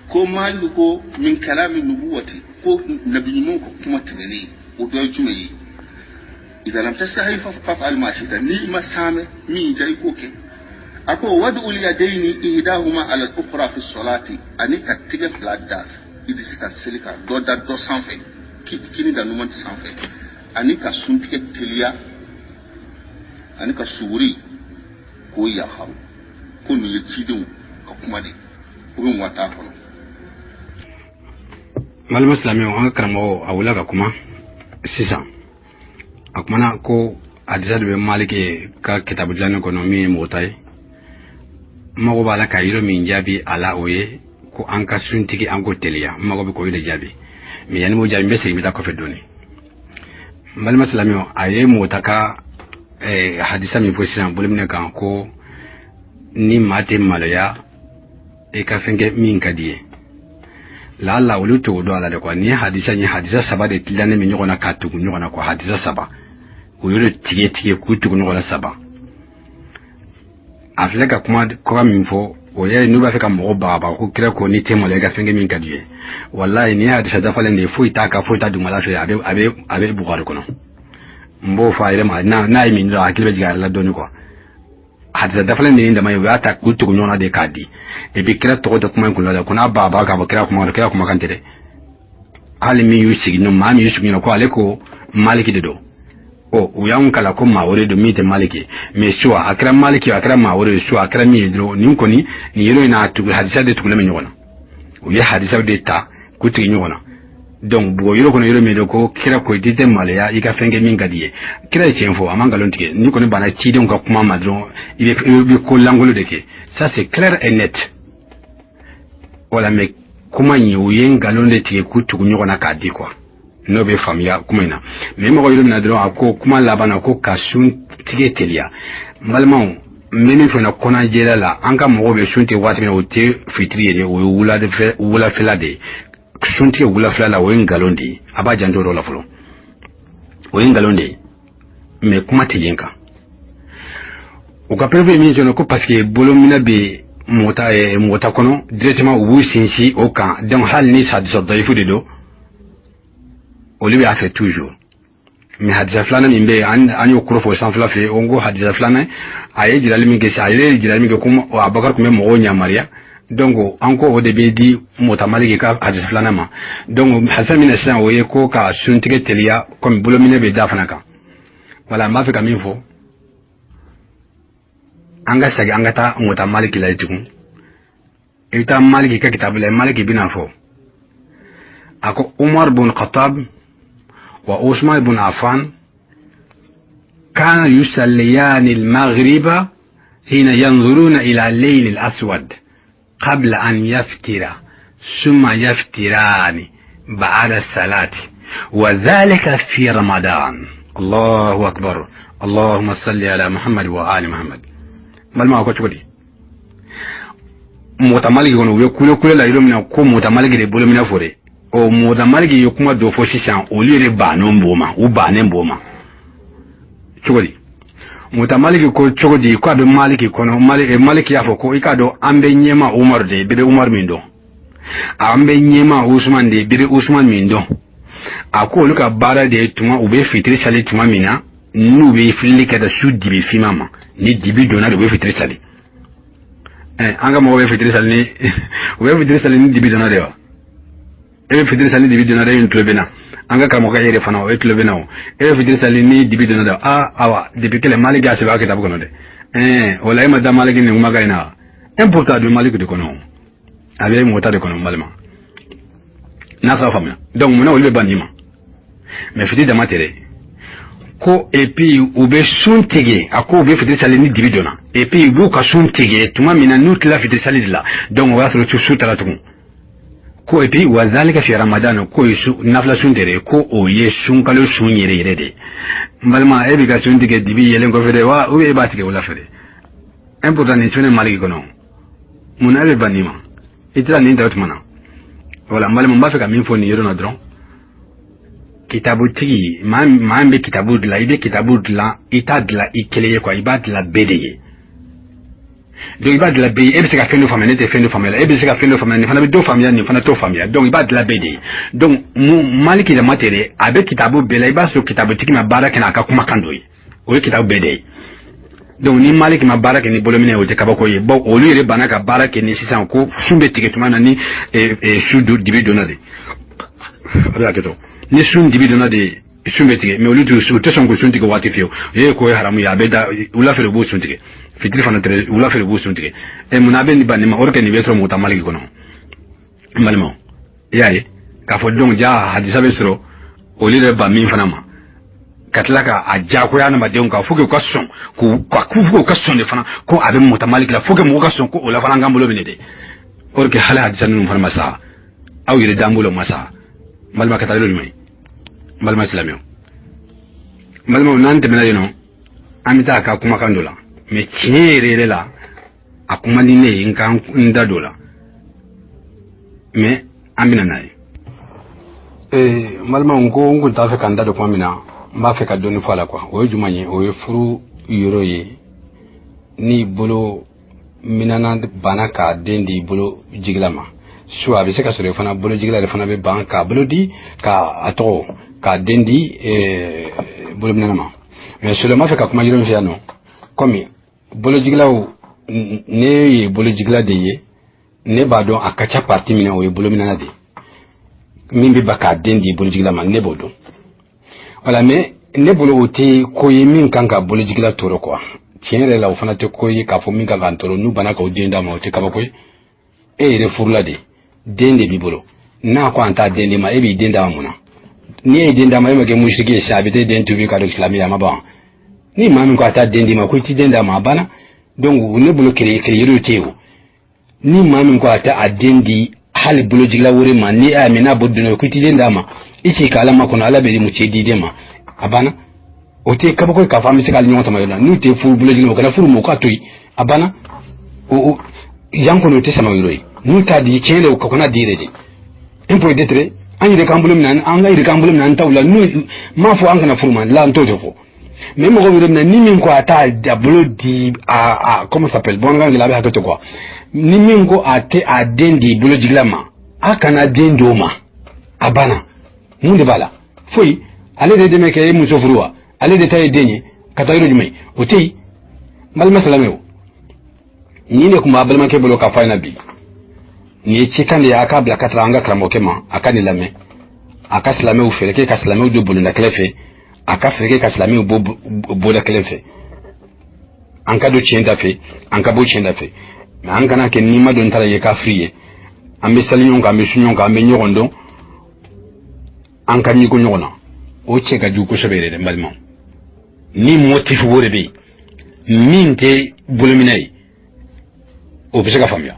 ko Maaliku ko min kalami nubuwati, ko nabi ɲumanw ka kuma tɛmɛnen, o dɔ ye jumɛn ye? Idha lam tastahi faf'al ma shi'ta, ni ma saamɛ min ja, i k'o kɛ. A ko wad'ul yadayni ihdahuma ala al-ukhra fi salati, ani ka tɛgɛ fila da i bɛ se ka seli ka dɔ da dɔ sanfɛ, kini da numan sanfɛ, ani ka suntigɛ teliya, ani ka suguri k'o yafaru. Ko nin ye cidenw ka kuma de, o bɛ mɔgɔ t'a kɔnɔ. Balima silamɛw, an ka karamɔgɔ a wulila ka kuma sisan. A kumana ko hadisa de bɛ Maliki ka kitabu dilannen kɔnɔ min ye mɔgɔ ta ye. N mago b'a la ka yɔrɔ min jaabi a la, o ye ko an ka suntigi an ko teliya. N mago bɛ k'o de jaabi. Mais yanni m'o jaabi, n bɛ segin, n bɛ taa kɔfɛ dɔɔni. N balima silamɛw, a ye mɔgɔ ta ka hadisa min fɔ sisan bolominɛ kan, ko ni maa tɛ maloya, i ka fɛn kɛ min ka di ye, laala olu t'o dɔn a la dɛ quoi. Nin ye hadisa, ye hadisa saba de tilannen bɛ ɲɔgɔn na k'a tugu ɲɔgɔn na quoi. Hadisa saba, u y'olu tigɛ tigɛ k'u tugu ɲɔgɔn na saba. A filɛ ka kuma kɔrɔ min fɔ, o ye n'u b'a fɛ ka mɔgɔ bagabaga ko kira ko n'i tɛ maloya, i ka fɛn kɛ min ka di ye. Walayi, nin ye hadisa dafalen de ye, foyi t'a kan, foyi t'a dugumala fɛ. A bɛ Bukari kɔnɔ. N b'o fɔ a yɛrɛ ma, n'a ye min dɔrɔn, a hakili bɛ jigin a yɛrɛ la dɔɔni quoi. Hadisa dafalen de ye dama ye, u y'a ta k'u tugu ɲɔgɔn na de k'a di. Et puis kira tɔgɔ tɛ kuma in kun la dɛ, ko n'a bagabaga k'a fɔ kira kuma, kira kumakan tɛ dɛ. Hali min y'u sigi ɲɔgɔn, maa min y'u sigi ɲɔgɔn ko ale ko Maliki de don. Ɔ, u y'anw kalan ko maa wɛrɛ don min tɛ Maliki ye. Mais soit a kɛra Maliki ye, a kɛra maa wɛrɛ ye, soit a kɛra min ye dɔrɔn, nin kɔni nin yɔrɔ in na, tugu hadisa de tugulen bɛ ɲɔgɔn na. U ye hadisaw de ta k'u tigi ɲɔgɔn na. Donc bugɔ yɔrɔ kɔnɔ, yɔrɔ min don ko kira ko i tɛ maloya, i ka fɛn kɛ min ka di ye. Kira ye tiɲɛ fɔ, a ma nkalon tigɛ. N'i kɔni banna cidenw ka kuma ma dɔrɔn, i bɛ ko lankolon de kɛ, ça c'est clair et net. Voilà. Mais kuma in, u ye nkalon de tigɛ k'u tugu ɲɔgɔn na k'a di quoi. N'o bɛ faamuya kuma in na. Mais mɔgɔ yɔrɔ min na dɔrɔn, a ko kuma laban na ko ka sun tigɛ teliya. N balimaw, n bɛ min fɔ na kɔnɔjɛla la, an ka mɔgɔw bɛ sun tigɛ waati min na, o tɛ fitiri ye dɛ, o ye wulafɛla de ye. sun tigɛ wulafɛla la, o ye nkalon de ye. A b'a janto o yɔrɔ la fɔlɔ, o ye nkalon de ye. Mais kuma tɛ yen kan. U ka preuve ye min sɔrɔ ko parce que bolominɛ bɛ Muwata kɔnɔ directement, u b'u sinsin o kan. Donc hali ni hadisa dayifu de don, olu b'a fɛ toujours. Mais hadisa filanan min bɛ yen, an y'o kɔrɔ fɔ sanfɛla fɛ, o ko hadisa filanan, a ye jirali min kɛ, a yɛrɛ ye jirali min kɛ ko Abubakar tun bɛ mɔgɔw yamaruya. Donc an ko o de bɛ di Muwata Maliki ka hadisa filanan ma. Donc hadisa min na sisan, o ye ko ka suntigɛ teliya komi bolominɛ bɛ da fana kan. Voilà, n b'a fɛ ka min fɔ, an ka segin, an ka taa Muwata Maliki la tugun. I bɛ taa Maliki ka kitabu la, Maliki bɛna fɔ a ko Umar bun Khattab wa Usman bun Affan كان يصليان المغرب حين ينظرون إلى الليل الأسود قبل أن يفتر، ثم يفتران بعد الصلاة، وذلك في رمضان. الله أكبر، اللهم صل على محمد وآل محمد. Balima, ko cogo di? Muwata Maliki kɔnɔ, u ye kule kule la yɔrɔ min na ko Muwata Maliki de bolo minɛ fɔ dɛ. Ɔ, Muwata Maliki ye kuma dɔ fɔ sisan, olu yɛrɛ bannen b'o ma, u bannen b'o ma. Cogo di? Muwata Maliki ko cogo di? Ko a bɛ Maliki kɔnɔ. Maliki y'a fɔ ko i k'a dɔn, an bɛ ɲɛma Umaru de ye, bɛɛ bɛ Umaru min dɔn, an bɛ ɲɛma Usman de ye, bɛɛ bɛ Usman min dɔn. A ko olu ka baara de ye, tuma u bɛ fitiri sali tuma min na, n'u bɛ filili kɛ da su dibi finma ma, ni dibi donna de, u bɛ fitiri sali. An ka mɔgɔw bɛ fitiri sali ni, u bɛ fitiri sali ni dibi donna de wa? E bɛ fitiri sali ni dibi donna de? E tulo bɛ na, an ka karamɔgɔkɛ yɛrɛ fana, o e tulo bɛ na. O e bɛ fitiri sali ni dibi donna de wa? Aa, awa, depuis kɛlɛ Maliki y'a sɛbɛn a kitabu kɔnɔ dɛ. O la e ma da Maliki nin kumakan in na wa? Important, a bɛ Maliki de kɔnɔ, a bɛ Muwata de kɔnɔ. N balima, n'a sɔrɔ faamuya. Donc munna olu bɛ ban nin ma? Mais fitiri dama tɛ dɛ. Ko et puis u bɛ sun tigɛ. A ko u bɛ fitiri sali ni dibi donna, et puis u b'u ka sun tigɛ tuma min na n'u tilala fitiri sali de la. Donc o y'a sɔrɔ su taara tugun. Ko et puis وذلك في رمضان, ko ye su nafila sun tɛ dɛ, ko o ye sunkalo sun yɛrɛ yɛrɛ de. N balima, e b'i ka sun tigɛ dibi yɛlɛn kɔfɛ dɛ wa, ou bien e b'a tigɛ wula fɛ dɛ? Important, nin sɛbɛn Maliki kɔnɔ. Munna e bɛ ban nin ma? I tɛna nin ta o tuma na. Voilà, n balima, n b'a fɛ ka min fɔ nin yɔrɔ la dɔrɔn, kitabutigi, maa maa min bɛ kitabu dilan, i bɛ kitabu dilan, i t'a dilan i kelen ye quoi, i b'a dilan bɛɛ de ye. Donc i b'a dilan bɛɛ ye. E bɛ se ka fɛn dɔ faamuya, ne tɛ fɛn dɔ faamuya. E bɛ se ka fɛn dɔ faamuya, nin fana bɛ dɔ faamuya, nin fana t'o faamuya. Donc i b'a dilan bɛɛ de ye. Donc mu Maliki dama tɛ dɛ, a bɛ kitabu bɛɛ la. I b'a sɔrɔ kitabutigi ma baara kɛ n'a ka kumakan dɔ ye, o ye kitabu bɛɛ de ye. Donc ni Maliki ma baara kɛ ni bolominɛ, o tɛ kabako ye. Bon, olu yɛrɛ banna ka baara kɛ ni sisan ko sun bɛ tigɛ tuma na ni su dibi donna de. A bɛ hakɛ to, ni sun dibi donna de, sun bɛ tigɛ. Mais olu tɛ, u tɛ sɔn k'o sun tigɛ waati fiyewu. E ko ye haramu ye, a bɛ da wula fɛ, u b'o sun tigɛ. Fitiri fana tɛ, wula fɛ u b'o sun tigɛ. Ɛ, munna a bɛ nin ban nin ma? O de kɛ nin bɛ sɔrɔ Muwata Maliki kɔnɔ. N balimaw, i y'a ye k'a fɔ donc ja hadisa bɛ sɔrɔ, olu yɛrɛ ban min fana ma, ka tila ka a diyagoya adamadenw kan fo que u ka sɔn k'u ka fo u ka sɔn de fana ko a bɛ Muwata Maliki la, fo que mɔgɔ ka sɔn ko o la fana an k'an bolo minɛ dɛ. O de kɛ hali hadisa ninnu fana ma sa, aw yɛrɛ d'an bolo ma sa. N balima, ka taa yɔrɔ jumɛn? N balima silamɛw, n balimaw, n'an tɛmɛna yen nɔ, an bɛ taa a ka kumakan dɔ la. Mais tiɲɛ yɛrɛ yɛrɛ la, a kuma di ne ye n ka n da don la, mais an bɛna n'a ye. N balimaw, n ko n kun t'a fɛ ka n da don kuma min na, n b'a fɛ ka dɔɔni fɔ a la quoi. O ye jumɛn ye? O ye furu yɔrɔ ye. N'i bolo minana banna k'a den di bolo jigila ma, su a bɛ se ka sɔrɔ i fana bolo jigila yɛrɛ fana bɛ ban k'a bolo di k'a a tɔgɔ k'a den di bolo minana ma. Mais seulement b'a fɛ ka kuma yɔrɔ min fɛ yan nɔ, komi bolojigilaw, ne ye bolojigila de ye, ne b'a dɔn a ka ca partie min na, o ye bolominana de ye min bɛ ba k'a den di bolojigila ma, ne b'o dɔn. Voilà, mais ne bolo o tɛ ko ye min kan ka bolojigila tɔɔrɔ quoi. Tiɲɛ yɛrɛ la, o fana tɛ ko ye k'a fɔ min kan k'an tɔɔrɔ. N'u banna k'o den d'a ma, o tɛ kabako ye. E yɛrɛ furula de, den de b'i bolo. N'a ko an t'a den di ma, e b'i den d'a ma mun na? N'i ye den d'a ma, e ma kɛ musiki ye sisan, a bɛ t'e den tubi ka don silamɛya, a ma ban. Ni maa min ko a t'a den d'i ma, ko i t'i den d'a ma, a banna. Donc ne bolo kere kere yiriw tɛ yen o. Ni maa min ko a tɛ a den di hali bolojigila wɛrɛ ma, ni a mɛ n'a bɔ donna, ko i t'i den d'a ma, i sigi ka Ala ma kɔnɔ, Ala bɛ muso di den ma, a banna. O tɛ kabako ye k'a fɔ an bɛ se ka ɲɔgɔn sama yɔrɔ la. N'u tɛ furu bolojigila, o kana furu ma, o k'a to yen, a banna. O yan kɔni, o tɛ sama yɔrɔ ye. N'u t'a di, tiɲɛ de, o kana di yɛrɛ de. Un point deux trait. An yɛrɛ k'an bolo minɛ, an ka yɛrɛ k'an bolo minɛ an taw la. N'u m'a fɔ an kana furu ma la, n t'o de fɔ. Mais mɔgɔ bɛ yɔrɔ min na, ni min ko a t'a a bolo di a comment ça s'appelle, bamanankan gɛlɛn, a bɛ hakɛ to quoi. Ni min ko a tɛ a den di bolojigila ma, a kana den d'o ma, a banna. Mun de b'a la? Foyi. Ale de dɛmɛ kɛ e muso furu wa, ale de ta ye den ye ka taa yɔrɔ jumɛn? O tɛ yen. N balima silamɛw, nin de tun b'a balimakɛ bolo k'a fɔ a ɲɛna bi. Nin ye cikan de ye, a k'a bila ka taga an ka karamɔgɔkɛ ma, a ka nin lamɛn, a ka silamɛw fɛɛrɛ kɛ ka silamɛw don bolonda kɛlɛ fɛ, a ka fɛɛrɛ kɛ ka silamɛw bɔ bɔda kɛlɛ fɛ. An ka don tiɲɛ da fɛ, an ka bɔ tiɲɛ da fɛ, mais an kana kɛ n'i ma don ta la ye kafiri ye. An bɛ sali ɲɔgɔn kan, an bɛ sun ɲɔgɔn kan, an bɛ ɲɔgɔn dɔn, an ka ɲigo ɲɔgɔn na. O cɛ ka jugu kosɛbɛ yɛrɛ dɛ, n balimaw. Ni motif o de bɛ yen min tɛ bolominɛ ye, o bɛ se ka faamuya,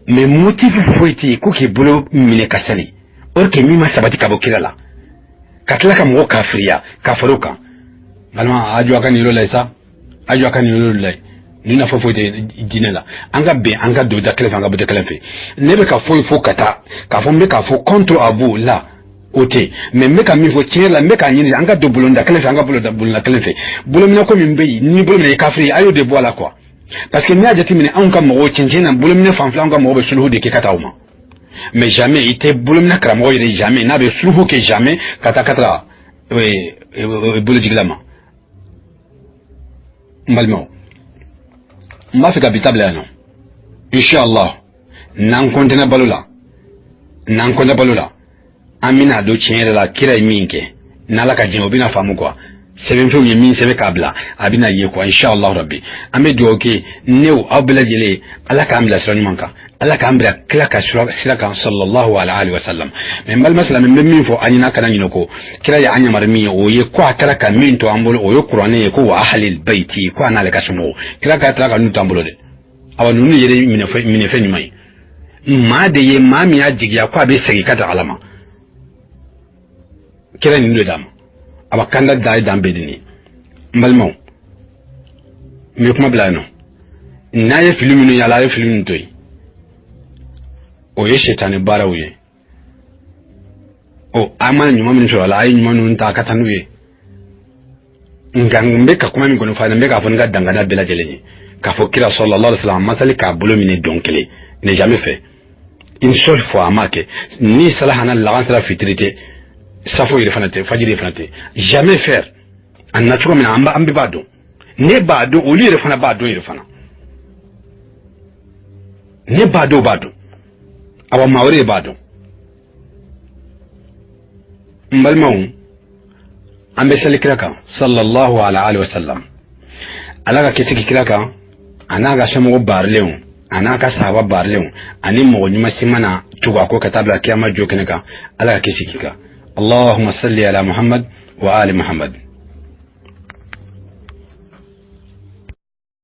mais motif foyi tɛ yen ko k'i bolo minɛ ka sali, or que min ma sabati ka bɔ kira la, ka tila ka mɔgɔ kafiriya ka fara o kan. Balima, a jɔ a ka nin yɔrɔ la sa, a jɔ a ka nin yɔrɔ la. Ni nafa foyi tɛ diinɛ la. An ka bɛn, an ka don da kelen fɛ, an ka bɔ da kelen fɛ. Ne bɛ ka foyi fɔ ka taa k'a fɔ n bɛ k'a fɔ contre à vous la, o tɛ. Mais n bɛ ka min fɔ tiɲɛ la, n bɛ k'a ɲini an ka don bolonda kelen fɛ, an ka bolonda kelen fɛ. Bolominɛ ko min bɛ yen, ni bolo minɛ i kafiri, a y'o de bɔ a la quoi. Parce que n'i y'a jateminɛ, anw ka mɔgɔw cɛncɛn na, bolominɛ fan fila, anw ka mɔgɔw bɛ suluhu de kɛ ka taa o ma. Mais jamais i tɛ bolominɛ karamɔgɔ yɛrɛ, jamais n'a bɛ suluhu kɛ, jamais ka taa ka taa bolojigila ma. N balimaw, n b'a fɛ ka bi ta bila yan nɔ. Inshallah, n'an kɔntɛnna balo la, n'an kɔntɛ balo la, an bɛna don tiɲɛ yɛrɛ la kira ye min kɛ, n'Ala ka diɲɛ, o bɛna faamu quoi. Sɛbɛnfɛnw ye min sɛbɛn k'a bila, a bɛna ye quoi, inshallah rabbi. An bɛ dugawu kɛ ne aw bɛɛ lajɛlen, Ala k'an bila sira ɲuman kan, Ala k'an bila kira ka sira kan, sallallahu alaihi wa sallam. Mais n balima silamɛ, n bɛ min fɔ an ɲɛna, kana ɲinɛ ko kira ye an yamaru min ye, o ye ko a kɛra ka min to an bolo, o ye kuranɛ ye, ko wa ahlil bayti, ko a n'ale ka somɔgɔw. Kira ka tila ka ninnu to an bolo dɛ. Awa, ninnu yɛrɛ minɛfɛn ɲuman ye, maa de ye maa min y'a jigiya ko a bɛ segin ka taa Ala ma. Kira ninnu de d'a ma. Awa, kanda da ye dan bɛɛ de ye. N balimaw, n bɛ kuma bila yan nɔ. N'a ye fili minnu ye, ala ye fili minnu to yen, o ye sɛtanɛ baaraw ye. Ɔ, an mana ɲuman minnu sɔrɔ a la, a ye ɲuman ninnu ta ka taa n'u ye. Nka n bɛ ka kuma min kɔni fɔ a ɲɛna, n bɛ k'a fɔ n ka danganiya bɛɛ lajɛlen ye k'a fɔ kira sallallahu alaihi wasallam masali k'a bolo minɛ don kelen n'est jamais fait une seule fois. A m'a kɛ ni salahana lagansara fitiri tɛ, safo yɛrɛ fana tɛ, fajiri yɛrɛ fana tɛ, jamais faire. A na cogo min na, an bɛɛ b'a dɔn, ne b'a dɔn, olu yɛrɛ fana b'a dɔn yɛrɛ fana, ne b'a dɔn, b'a dɔn, awa, maa wɛrɛ de b'a dɔn. N balimaw, an bɛ sali kira kan, sallallahu alaihi wa sallam. Ala ka kisi kira kan, a n'a ka somɔgɔ baarilenw, a n'a ka sahaba baarilenw, ani mɔgɔ ɲuman si mana tugu a kɔ ka taa bila kiyama jɔ kɛnɛ kan. Ala ka kisi k'i kan. Allahumma salli ala Muhammad wa ali Muhammad.